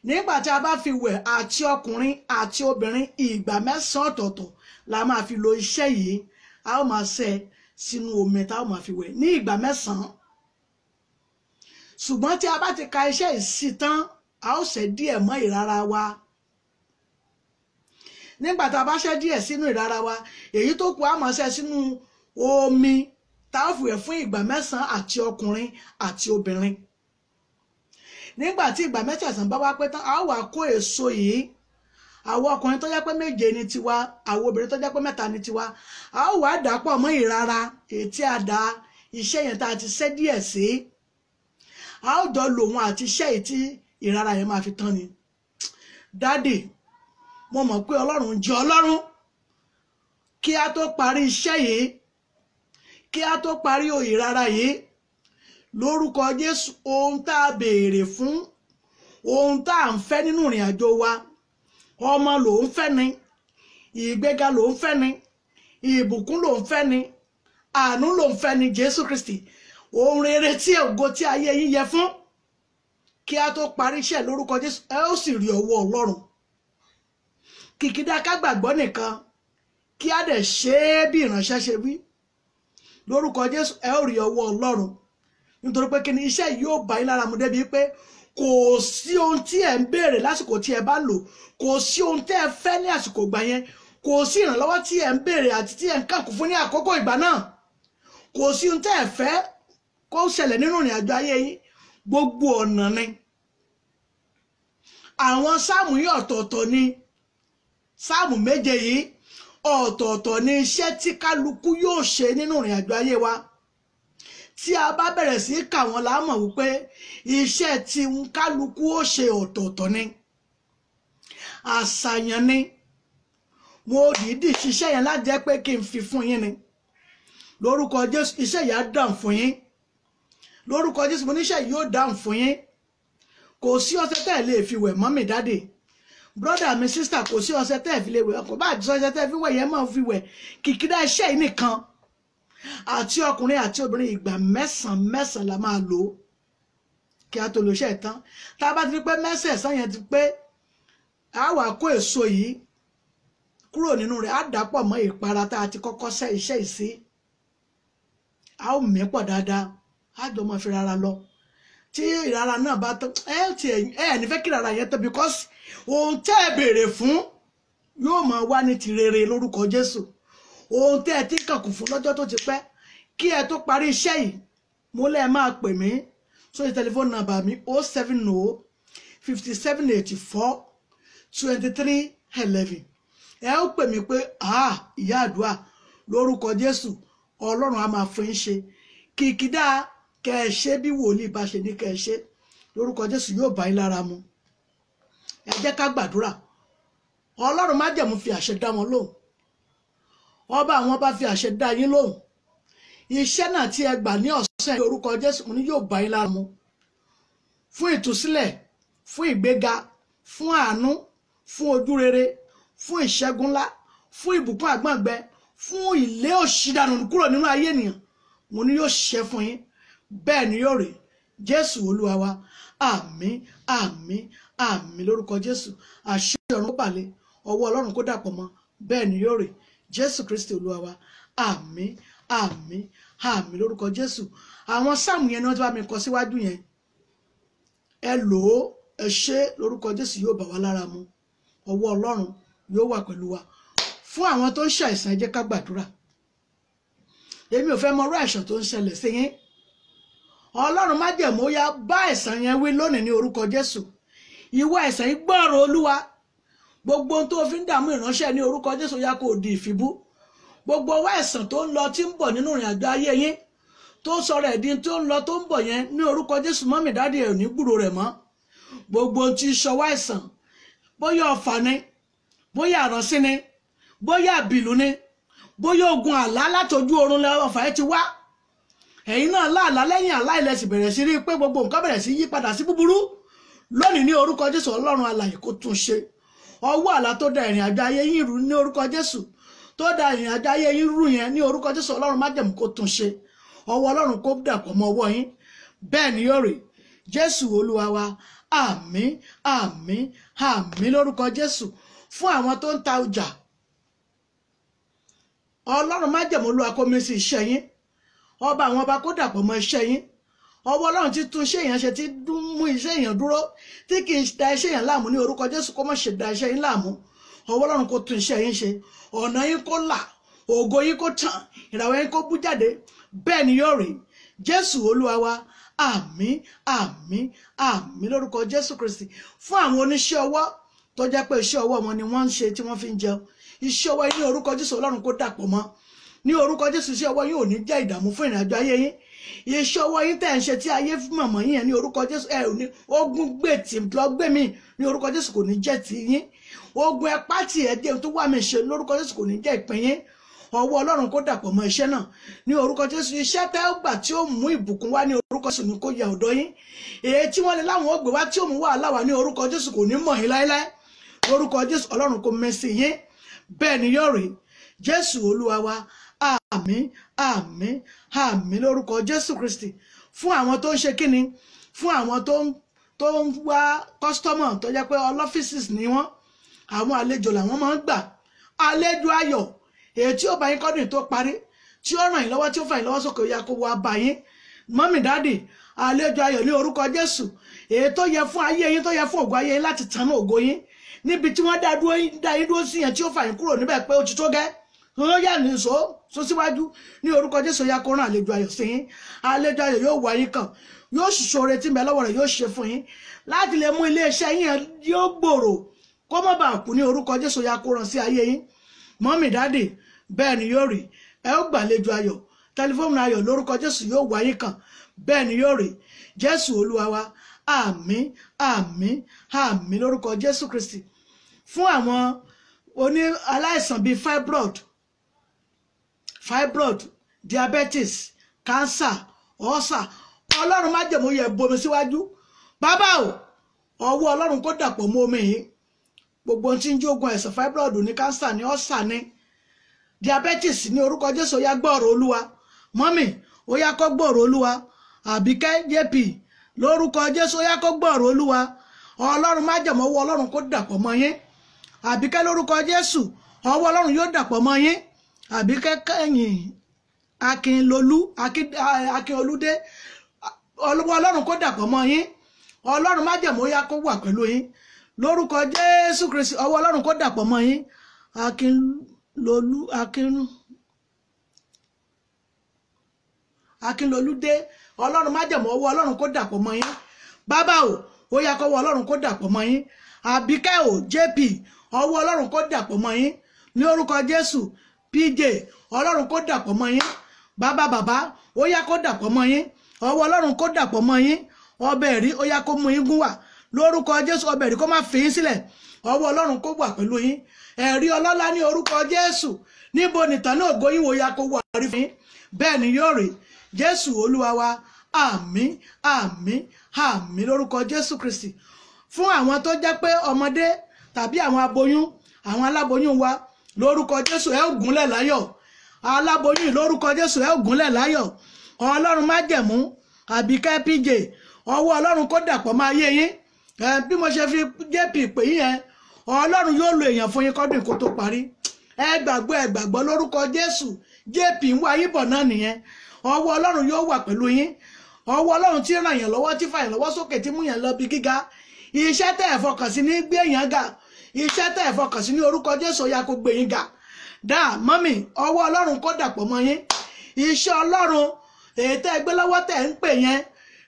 Nígbà tí a bá fi wẹ̀ àti ọkùnrin àti obìnrin ìgbà mẹ́sàn-án ọ̀tọ̀ọ̀tọ̀ la máa fi lo iṣẹ́ yìí. A ó máa ṣe sínú omi tá a máa fi wẹ̀ ní ìgbà mẹ́sàn-án. Ṣùgbọ́n tí a bá ti ka iṣẹ́ yìí sí tán, a ó ṣe díẹ̀ mọ́ ìrara wa. Nígbà tá a bá ṣe díẹ̀ sínú ìrara wa, èyí tó kù a máa ṣe sínú omi tá a fi wẹ̀ fún ìgbà mẹ́sàn-án àti ọkùnrin àti obìnrin. Nígbà tí ìgbà mẹ́sàn-án bá wá pé tán, a ó wá kó èso yìí. Àwọn ọkùnrin tó jẹ́ pé 7 ni tiwa, àwọn obìnrin tó jẹ́ pé 3 ni tiwa, a ó wá dàpọ̀ mọ́ ìrara èyí tí a dà iṣẹ́ yẹn tá a ti ṣe díẹ̀ sí. A ó jọ lò wọn àti iṣẹ́ yìí tí ìrara yẹn máa fi tán ni. Dádì, mo mọ̀ pé Ọlọ́run jẹ́ Ọlọ́run. Kí a tó parí iṣẹ́ yìí, kí a tó parí ìrara yìí, lórúkọ Jésù, ohun tá a béèrè fún, ohun tá a ń fẹ́ nínú ìrìn àjò wa, ọmọ ló ń fẹ́ ni, ìgbéga ló ń fẹ́ ni, ìbùkún ló ń fẹ́ ni, àánú ló ń fẹ́ ni, Jésù Kristi, ohun rere tí ògo tí ayé yín yẹ fún, kí a tó parí iṣẹ́ lórúkọ Jésù, ẹ ó sì rí ọwọ́ Ọlọ́run. Kìkìdá ká gbàgbọ́ nìkan, kí a dẹ̀ ṣe é bí ìránṣẹ́ ṣe wí. Lórúkọ Jésù, ẹ ó rí ọwọ́ Ọlọ́run. Nítorí pé kí ni iṣẹ́ yóò bá yín lára mu débi pé kò sí ohun tí ẹ ń béèrè lásìkò tí ẹ bá lò, kò sí ohun tí ẹ fẹ́ ní àsìkò ìgbà yẹn, kò sí ìrànlọ́wọ́ tí ẹ ń béèrè àti tí ẹ ń kàkùn fún ní àkókò ìgbà náà, kò sí ohun tí ẹ fẹ́ kó ṣẹlẹ̀ nínú ìrìn àjò ayé yín. Gbogbo ọ̀nà ni àwọn sáàmù yìí ọ̀tọ̀ọ̀tọ̀ ni. Sáàmù 7 yìí ọ̀tọ̀ọ̀tọ̀ ni iṣẹ́ tí kálukú yóò ṣe nínú ìrìn àjò ayé wa. Tí a bá bẹ̀rẹ̀ sí kà wọ́n la mọ̀ wípé iṣẹ́ tí kálukú ó ṣe ọ̀tọ̀ọ̀tọ̀ ni. Àṣàyàn ni. Mo dìídì ṣiṣẹ́ yẹn láti jẹ́ pé kí n fi fún yín ni. Lórúkọ Jésù, iṣẹ́ yìí á dàn fún yín. Lórúkọ Jésù, mo níṣẹ́ yìí yóò dàn fún yín. Kò sí ọṣẹ tẹ́ ẹ lè fi wẹ̀ mọ́mì dádì. Brọ́dà mi sísítà, kò sí ọṣẹ tẹ́ ẹ fi lè wẹ̀. Kò bá àti ọṣẹ tẹ́ ẹ fi wẹ̀ yẹn máa fi wẹ̀. Kìkìdá iṣẹ́ yìí nìkan. Àti ọkùnrin àti obìnrin ìgbà mẹ́sàn-án mẹ́sàn-án la máa lò kí a tó lò iṣẹ́ tán. Tá a bá ti rí pé mẹ́sàn-án yẹn ti pé, a wá kó èso yìí kúrò nínú rẹ̀, á dàpọ̀ mọ́ ìpara tá a ti kọ́kọ́ ṣe iṣẹ́ yìí sí. A ó mí pọ̀ dáadáa, á jọ máa fi rárá lọ. Tí ìrara náà bá tán, ẹ ti ẹ ní fẹ́ kí ìrara yẹn tán, because ohun tẹ́ ẹ béèrè fún yóò máa wá ní ti rere lórúkọ Jésù. Ohun tẹ́ ẹ ti kànkùn fún lọ́jọ́ tó ti pẹ́, kí ẹ tó parí iṣẹ́ yìí, mo lẹ́ máa pè mí sórí tẹlifóònù nàmbà mi 070 57 84 23 11. Ẹ ó pè mí pé ìyá àdúrà lórúkọ Jésù, Ọlọ́run á máa fún yín ṣe. Kìkìdá kẹ ẹ ṣe bí wòlíì bá ṣe ní kẹ ẹ ṣe lórúkọ Jésù, yóò bá yín lára mu. Ẹ jẹ́ ká gbàdúrà. Ọlọ́run májẹ̀mú fi àṣẹ dá wọn lóhùn. Ọba àwọn bá fi àṣẹ dá yín lóhùn. Iṣẹ́ náà tí ẹ gbà ní ọ̀sán yìí orúkọ Jésù ní yóò bá yín lára mu. Fún ìtúsílẹ̀, fún ìgbéga, fún àánú, fún ojú rere, fún ìṣẹ́gun ńlá, fún ìbùkún àgbọ̀ngbẹ, fún ilé òṣìdànù kúrò nínú ayé ènìyàn, mo ní yóò ṣe fún yín. Bẹ́ẹ̀ ni yóò rí. Jésù Olúwa wa. Àmín, àmín, àmín lórúkọ Jésù. Àṣẹ ọ̀run kó bàlẹ̀, ọwọ́ Ọlọ́run kó dàpọ̀ mọ́. Bẹ́ẹ̀ ni yóò rí. Jésù Kristi Olúwa wa. Àmín, àmín, àmín lórúkọ Jésù. Àwọn sáàmù yẹn ni wọ́n ti bá mi kọ síwájú yẹn. Ẹ lò ó, ẹ ṣe lórúkọ Jésù, yóò bá wa lára mu. Ọwọ́ Ọlọ́run yóò wà pẹ̀lú wa. Fún àwọn tó ń ṣàìsàn, ẹ jẹ́ ká gbàdúrà. Èmi ò fẹ́ mọ irú àìsàn tó ń ṣẹlẹ̀ sí yín. Ọlọ́run májẹ̀mú ó yá bá àìsàn yẹn wí lónìí ní orúkọ Jésù. Ìwọ àìsàn yìí, gbọ́rọ̀ Olúwa. Gbogbo ohun tó fi ń dààmú ìránṣẹ́ ní orúkọ Jésù, yá kó di ìfibú. Gbogbo ọwọ́ àìsàn tó ń lọ tí ń bọ̀ nínú ìrìn àjò ayé yín, tó sọ̀rọ̀ ẹ̀dín tó ń lọ tó ń bọ̀ yẹn ní orúkọ Jésù, mọ́mì dáàdì ẹ̀ ò ní gbúrò rẹ̀ mọ́. Gbogbo ohun tí ń ṣọwọ́ àìsàn, bóyá ọ̀fà ni, bóyá àránsí ni, bóyá àbìlú ni, bóyá ogun àlá látọjú oorun lẹ ọ̀fà ẹ ti wá. Ẹ̀yin náà láàlá lẹ́yìn àlá ilẹ̀ sì bẹ̀rẹ̀ sí rí pé gbogbo nǹkan bẹ̀rẹ̀ sí yí padà sí búburú. Lónìí ní orúkọ Jésù, Ọlọ́run alààyè kó tún ṣe. Ọwọ́ àlá tó da ìrìn àjò ayé yín rú ní orúkọ Jésù, tó da ìrìn àjò ayé yín rú yẹn ní orúkọ Jésù, Ọlọ́run májẹ̀mú kó tún ṣe. Ọwọ́ Ọlọ́run kó dàpọ̀ mọ́ ọwọ́ yín. Bẹ́ẹ̀ ni yóò rí. Jésù Olúwa wa. Àmín, àmín, àmín lórúkọ Jésù. Fún àwọn tó ń ta ọjà, Ọlọ́run májẹ̀mú Olúwa kó mi sí iṣẹ́ yín. Ọba àwọn ọba kó dàpọ̀ mọ́ iṣẹ́ yín. Ọwọ́ Ọlọ́run ti tún iṣẹ́ èèyàn ṣe, ti mú iṣẹ́ èèyàn dúró, tí kì í da iṣẹ́ èèyàn láàmú ní orúkọ Jésù, kó má ṣe da iṣẹ́ yín láàmú. Ọwọ́ Ọlọ́run kó tún iṣẹ́ yín ṣe. Ọ̀nà yín kó là, ògo yín kó tàn, ìràwọ̀ yín kó bú jáde. Bẹ́ẹ̀ ni yóò rí. Jésù Olúwa wa. Àmín, àmín, àmín lórúkọ Jésù Kristi. Fún àwọn oníṣẹ́ ọwọ́ tó jẹ́ pé iṣẹ́ ọwọ́ wọn ni wọ́n ń ṣe tí wọ́n fi ń jẹun, iṣẹ́ ọwọ́ yín ní orúkọ Jésù, Ọlọ́run kó dàpọ̀ mọ́. Ní orúkọ Jésù, iṣẹ́ ọwọ́ yín ò ní jẹ́ ìdààmú fún ìrìnàjò ayé yín. Iṣẹ́ ọwọ́ yín tẹ̀ ń ṣe tí ayé mọ̀mọ́ yín yẹn ní orúkọ Jésù, ẹ ò ní ogun gbé tì lọ gbé mi ní orúkọ Jésù, kò ní jẹ́ ti yín. Ogun ẹpá tì ẹ jẹun tó wà mí ṣe lórúkọ Jésù, kò ní jẹ́ ìpín yín. Ọwọ́ Ọlọ́run kó dàpọ̀ mọ́ iṣẹ́ náà ní orúkọ Jésù. Iṣẹ́ tẹ́ ó gbà tí ó mú ìbùkún wá ní orúkọ Jésù ní kó yẹ ọ̀dọ̀ yín. Èyí tí wọ́n lè láwọn ó gbé wá tí ó mú wàhálà wá ní orúkọ Jésù, kò ní mọ̀ yín láéláé lórúkọ Jésù. Ọlọ́run kó mẹ́sì yín. Bẹ́ẹ̀ ni yóò rí. Jésù Olúwa wa. Àmín, àmín, àmín lórúkọ Jésù Kristi. Fún àwọn tó ń ṣe kíni, fún àwọn tó ń wá kọ́sítọ́mọ̀ tó jẹ́ pé ọlọ́fíìsì ni wọ́n, àwọn àlejò làwọn máa ń gbà. Àlejò ayọ̀ èyí tí ó bá yín kọ́dún tó parí, tí ó ràn yín lọ́wọ́, tí ó fà yín lọ́wọ́ sókè, ó yá kó wá bá yín. Mọ́mì dáàdì, àlejò ayọ̀ ní orúkọ Jésù, èyí tó yẹ fún ayé yín, tó yẹ fún ògo ayé yín láti tanná ògo yín níbi tí wọ́n dá yín dúró sí yẹn, tí ó fà yín kúrò níbẹ̀ pé ó ti tó gẹ́, ó yà ní so síwájú ní orúkọ Jésù, yá kó rán àlejò ayọ̀ sí yín. Àlejò ayọ̀ yóò wá yín kàn, yóò ṣòro tí ń bẹ lọ́wọ́ rẹ̀ yóò ṣe fún yín láti lè mú iléeṣẹ́ yín yóò gbòòrò kó má bàa kú ní orúkọ Jésù, yá kó rán sí ayé yín. Mọ́mì dáàdì, bẹ́ẹ̀ ni yóò rí. Ẹ ó gbàlejò ayọ̀, tẹlifóònù ayọ̀ lórúkọ Jésù yóò wá yín kàn. Bẹ́ẹ̀ ni yóò rí. Jésù Olúwa wa. Àmín, àmín, àmín lórúkọ Jésù Kristi. Fún àwọn oní aláìsàn bíi fibroid, diabetes, cancer, ulcer, Ọlọ́run májẹ̀mú yẹ bomi síwájú. Bàbá o, ọwọ́ Ọlọ́run kó dàpọ̀ mọ́ omi yìí. Gbogbo tí ń jógun àìsàn fibroid ní, cancer ní, ulcer ní, diabetes ní orúkọ Jésù, ó yá gbọ́rọ̀ Olúwa. Mọ́mì, ó yá kó gbọ́rọ̀ Olúwa. Àbíkẹ́ JP lórúkọ Jésù, ó yá kó gbọ́rọ̀ Olúwa. Ọlọ́run májẹ̀mú ọwọ́ Ọlọ́run kó dàpọ̀ mọ́ yín. Àbíkẹ́ lórúkọ Jésù, ọwọ́ Ọlọ́run yóò dàpọ̀ mọ́ yín. Àbíkẹ́ kẹ́yìn Akínlolú, Akínolúdé, Ọwọ́ Ọlọ́run kó dàpọ̀ mọ́ yín. Ọlọ́run májẹ̀mú ó yá kó wà pẹ̀lú yín lórúkọ Jésù Kristi. Ọwọ́ Ọlọ́run kó dàpọ̀ mọ́ yín. Akínlolú dé. Ọlọ́run májẹ̀mú, ọwọ́ Ọlọ́run kó dàpọ̀ mọ́ yín. Bàbá o, ó yá kọ́wọ́ Ọlọ́run kó dàpọ̀ mọ́ yín. Àbíkẹ́ o, JP, ọwọ́ Ọlọ́run kó dàpọ̀ mọ́ yín ní orúkọ Jésù. PJ, Ọlọ́run kó dàpọ̀ mọ́ yín. Bàbá bàbá, ó yá kó dàpọ̀ mọ́ yín. Ọwọ́ Ọlọ́run kó dàpọ̀ mọ́ yín. Ọbẹ̀ ẹ̀rí, ó yá kó mú yín gún wà lórúkọ Jésù. Ọbẹ̀ ẹ̀rí kó má fi yín sílẹ̀. Ọwọ́ Ọlọ́run kó wà pẹ̀lú yín. Ẹ̀rí ọlọ́lá ní orúkọ Jésù. Níbo nìtàn náà ògo yín wo ya kó wà rí fún yín. Bẹ́ẹ̀ ni yóò rí. Jésù Olúwa wa. Àmín, àmín, àmín lórúkọ Jésù Kristi. Fún àwọn tó jẹ́ pé ọmọdé tàbí àwọn aboyún, àwọn aláboyún wa lórúkọ Jésù, ẹ ó gúnlẹ̀ láyọ̀. Aláboyún lórúkọ Jésù, ẹ ó gúnlẹ̀ láyọ̀. Ọlọ́run májẹ̀mú, Àbíkẹ́ PJ, ọwọ́ Ọlọ́run kó dàpọ̀ máa yé yín. Bí mo ṣe fi JP pè yín yẹn, Ọlọ́run yóò lo èèyàn fún yín kọ́dún kó tó parí. Ẹ gbàgbọ́, ẹ gbàgbọ́ lórúkọ Jésù. JP ń wá yín bọ̀ náà nìyẹn. Ọwọ́ Ọlọ́run yóò wà pẹ̀lú yín. Ọwọ́ Ọlọ́run tí ràn yàn lọ́wọ́, tí fà yàn lọ́wọ́ sókè, tí mú yàn lọ bí gíga. Iṣẹ́ tẹ́ ẹ̀ fọkàn sí ní gbé yàn ga. Iṣẹ́ tẹ́ ẹ̀ fọkàn sí ní orúkọ Jésù, ó yá kó gbé yín ga. Dá mọ́mì, ọwọ́ Ọlọ́run kó dàpọ̀ mọ́ yín. Iṣẹ́ Ọlọ́run èyí tẹ́ ẹ gbé lọ́wọ́ tẹ́ ẹ ń pè yẹn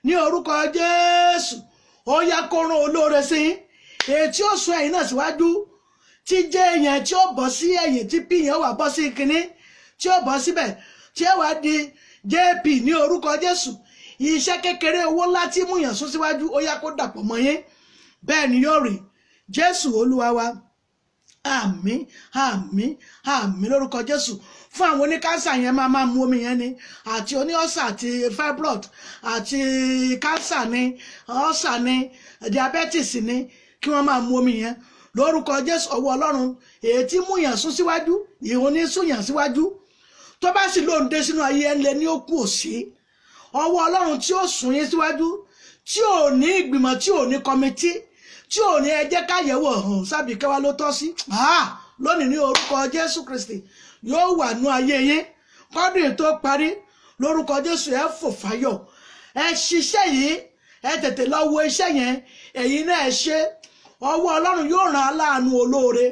ní orúkọ Jésù, ó yá kó rán olóore sí yín. Èyí tí ó sún ẹ̀yin náà síwájú, tí jẹ́ èèyàn tí ó bọ́ sí ẹ̀yìn, tí pí yẹn wà bọ́ sí kínní, tí ó bọ́ síbẹ̀, tí ó wá di JP ní orúkọ Jésù. Iṣẹ́ kékeré owó ńlá tí mú yàn sún síwájú, ó yá kó dàpọ̀ mọ́ yín. Bẹ́ẹ̀ ni yóò rí. Jésù Olúwa wa. Àmín, àmín, àmín lórúkọ Jésù. Fún àwọn oníkánsà yẹn, máa mu omi yẹn ni, àti oní ọ̀sà àti fibroid àti kánsà ni, ọ̀sà ni, diabetes ni, kí wọ́n máa mu omi yẹn lórúkọ Jésù. Ọwọ́ Ọlọ́run èyí tí mú yàn sún síwájú, ìhun ní sún yàn síwájú. Tó bá sì lóun dé sínú ayé ẹ̀ lé ní ó kú òsì. Ọwọ́ Ọlọ́run tí ó sún yín síwájú, tí ò ní ìgbìmọ̀, tí ò ní kọmití, tí ò ní ẹ jẹ́ káyẹ̀wò ọ̀hún sábì kẹwàá ló tọ́ sí lónìí ní orúkọ Jésù Kristi yóò wà nú ayé yín kọ́dún tó parí lórúkọ Jésù. Ẹ fò fáyọ̀, ẹ ṣiṣẹ́ yìí, ẹ tètè lọ wo iṣẹ́ yẹn, ẹ̀yin náà ẹ ṣe. Ọwọ́ Ọlọ́run yóò ràn aláàánú olóore,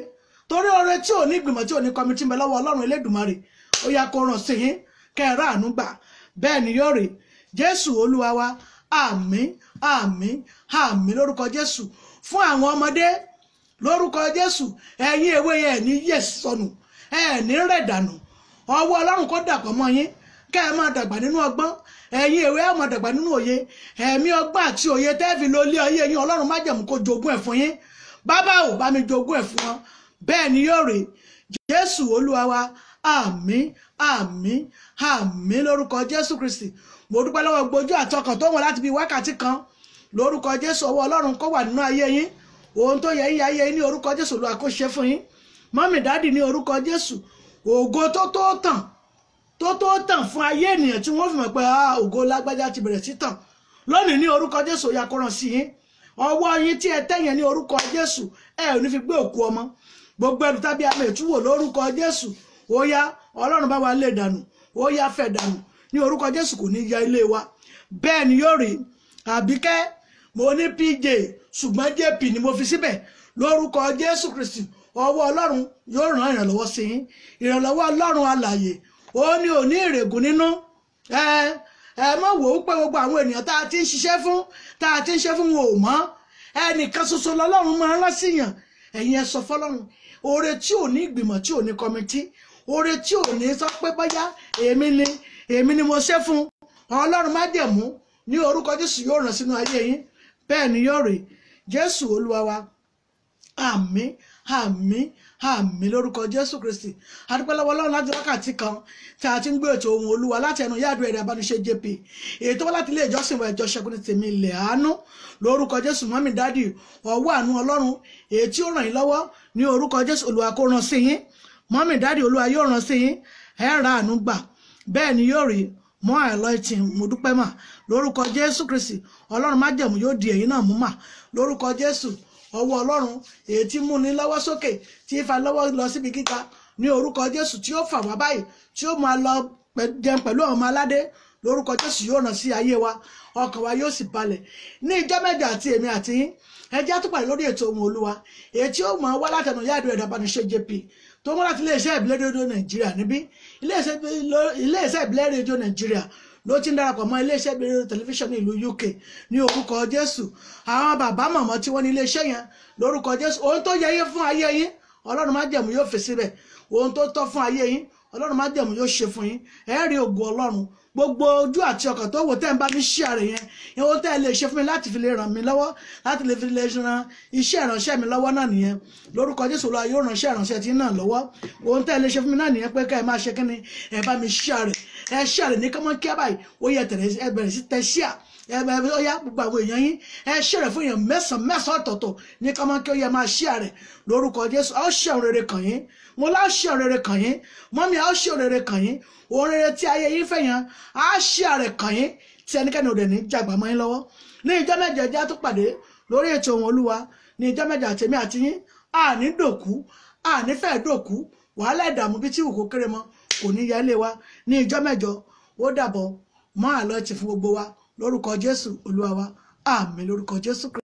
torí oore tí ò ní ìgbìmọ̀, tí ò ní kọmití ń bẹ lọ́wọ́ Ọlọ́run Elédùmarè, ó yá kó ràn sí yín kẹ́ ẹ ráàánú gbà. Bẹ́ẹ̀ ni yóò rí. Jésù Olúwa wa. Àmín, àmín, àmín lórúkọ Jésù. Fún àwọn ọmọdé lórúkọ Jésù, ẹ̀yin èwe yẹn ẹ̀ ní yẹ̀ sọnù, ẹ̀ ní rẹ̀ dànù. Ọwọ́ Ọlọ́run kó dàpọ̀ mọ́ yín, kẹ́ ẹ máa dàgbà nínú ọgbọ́n. Ẹ̀yin èwe ẹ̀ máa dàgbà nínú òye. Ẹ̀mí ọgbọ́n àti òye tẹ́ fi lo ilé ayé yín, Ọlọ́run májẹ̀mú kó jogún ẹ̀ fún yín. Bàbá ò bá mi jogún ẹ̀ fún wọn. Bẹ́ẹ̀ ni yóò rí. Jésù Olúwa wa. Àmín, àmín, àmín lórúkọ Jésù Kristi. Mo dúpẹ́ lọ́wọ́ gbójú àtọkàn tó wọn láti bí wákàtí kan lórúkọ Jésù. Ọwọ́ Ọlọ́run kó wà nínú ayé yín. Ohun tó yẹ yín ayé yín ní orúkọ Jésù, Olúwa kó ṣe fún yín. Mọ́mì dádì ní orúkọ Jésù, ògo tó tó tàn, tó tó tàn fún ayé ènìyàn tí wọ́n fi mọ̀ pé ògo lágbájá ti bẹ̀rẹ̀ sí tàn lónìí ní orúkọ Jésù, ó yá kó ràn sí yín. Ọwọ́ yín tí ẹ tẹ̀yẹn ní orúkọ Jésù, ẹ ò ní fi gbé òkú ọmọ. Gbogbo ẹrù tàbí àmì ìtúwò lórúkọ Jésù, ó yá Ọlọ́run bá wa lé dànù, ó yá fẹ́ dànù ní orúkọ Jésù, kò ní ya ilé wa. Bẹ́ẹ̀ ni yóò rí. Àbíkẹ́, mo ní PJ ṣùgbọ́n JP ni mo fi síbẹ̀ lórúkọ Jésù Kristi. Ọwọ́ Ọlọ́run yóò ràn ìrànlọ́wọ́ sí yín. Ìrànlọ́wọ́ Ọlọ́run alààyè, ó ní òní ìrègùn nínú. Ẹ ẹ mọ̀ wò ó pé gbogbo àwọn ènìyàn tá a ti ń ṣiṣẹ́ fún, tá a ti ń ṣe fún wọn ò mọ̀. Ẹnìkan ṣoṣo lọ́lọ́run máa ń rán síyàn. Ẹ̀yin ẹ sọ fọlọ́run, oore tí ò ní ìgbìmọ̀, tí ò ní kọmití, oore tí ò ní sọ pé bóyá èmi ni mo ṣe fún, Ọlọ́run májẹ̀mú ní orúkọ Jésù yóò ràn sínú ayé yín. Bẹ́ẹ̀ ni yóò rí. Jésù Olúwa wa. Àmín, àmín, àmín lórúkọ Jésù Kristi. Adúpẹ́ lọ́wọ́ Ọlọ́run láti wákàtí kan tí a ti ń gbé ètò ohun Olúwa láti ẹnu Yàdùn Ẹ̀rẹ̀ Abániṣe JP, èyí tó wá láti ilé ìjọsìn wa ìjọ Ṣẹ́gun ní tèmi ilẹ̀ àánú lórúkọ Jésù. Mọ́mí dádì, ọwọ́ àánú Ọlọ́run èyí tí ó ràn yín lọ́wọ́ ní orúkọ Jésù, Olúwa kó ràn sí yín. Mọ́mí dádì, Olúwa yóò ràn sí yín, ẹ ra àánú gbà. Bẹ́ẹ̀ ni yóò rí. Mọ́ àìlọ́ìtì, mo dúpẹ́ mà lórúkọ Jésù Kristi. Ọlọ́run májẹ̀mú yóò di ẹ̀yin náà mú mà lórúkọ Jésù. Ọwọ́ Ọlọ́run èyí tí mú ni lọ́wọ́ sókè, tí fa lọ́wọ́ lọ síbi gíga ní orúkọ Jésù, tí ó fà wá báyìí, tí ó máa lọ jẹun pẹ̀lú ọmọ aládé Lórúkọ Jésù yóò ràn sí ayé wa, ọkàn wa yóò sì balẹ̀. Ní ìjọ mẹ́jọ àti èmi àti yín, ẹ jẹ́ á tún pàdé lórí ètò Ohùn Olúwa, èyí tí ó mọ̀ wá látẹnu Ìyá Àdúrà Ìdábánisẹ́ JP tó mọ́ láti iléeṣẹ́ ìbílẹ̀ rédíò Nàìjíríà níbí. Iléeṣẹ́ ìbílẹ̀ rédíò Nàìjíríà ló ti ń darapọ̀ mọ́ iléeṣẹ́ ìbílẹ̀ rédíò tẹlifíṣàn ní ìlú UK. Ní orúkọ Jésù, àwọn bàbá mọ̀mọ́ tí wọ́n ní iléeṣẹ́ yẹn, lórúkọ Jésù, ohun tó yẹ yín fún ayé yín, Ọlọ́run májẹ̀mú yóò fi síbẹ̀. Ohun tó tọ́ fún ayé yín, Ọlọ́run májẹ̀mú yóò ṣe fún yín. Ẹ rí ògo Ọlọ́run. Gbogbo ojú àti ọkàn tó wò tẹ́ ń bá mi ṣí àrẹ yẹn, ohun tẹ́ ẹ lè ṣe fún mi láti fi lè ràn mí lọ́wọ́, láti lè fi lè ran iṣẹ́ ìránṣẹ́ mi lọ́wọ́ náà nìyẹn. Lórúkọ Jésù, Olúwa yóò ràn iṣẹ́ ìránṣẹ́ tí náà lọ́wọ́. Ohun tẹ́ ẹ lè ṣe fún mi náà nìyẹn, pé ká ẹ máa ṣe kínni, ẹ bá mi ṣí àrẹ, ẹ ṣí àrẹ ní kọ́mọ́ kíá báyìí. Ó yẹ tẹ̀lé, ẹ bẹ̀rẹ̀ sí tẹ ṣíà, ẹ ó yá gbogbo àwọn èèyàn yín, ẹ ṣí rẹ̀ fún èèyàn mẹ́sàn-án mẹ́sàn-án ọ̀tọ̀ọ̀tọ̀ ní kọ́mọ́ kí ó yẹ máa ṣí àrẹ. Lórúkọ Jésù, a ó ṣe ohun rere kàn yín. Mo lá ṣe ohun rere kàn yín. Mọ́mí, a ó ṣe ohun rere kàn yín. Ohun rere tí ayé yín fẹ́ yẹn, a ṣí àrẹ kàn yín, tí ẹnikẹ́ni ò dẹ̀ ní jàgbá mọ́ yín lọ́wọ́. Ní ìjọ mẹ́jọ, ẹjẹ́ á tún pàdé lórí ètò Ohùn Olúwa. Ní ìjọ mẹ́jọ, àtèmi àti yín, àní dòkú, àní fẹ́ dòkú. Wàhálà, ìdààmú bí tí ìwòkó kéré mọ́ kò ní yẹ ilé wa. Ní ìjọ mẹ́jọ, ó dàbọ̀ mọ́ àlọ́ ti fún gbogbo wa. Lórúkọ Jésù Olúwa wa, àmín. Lórúkọ Jésù Kristi.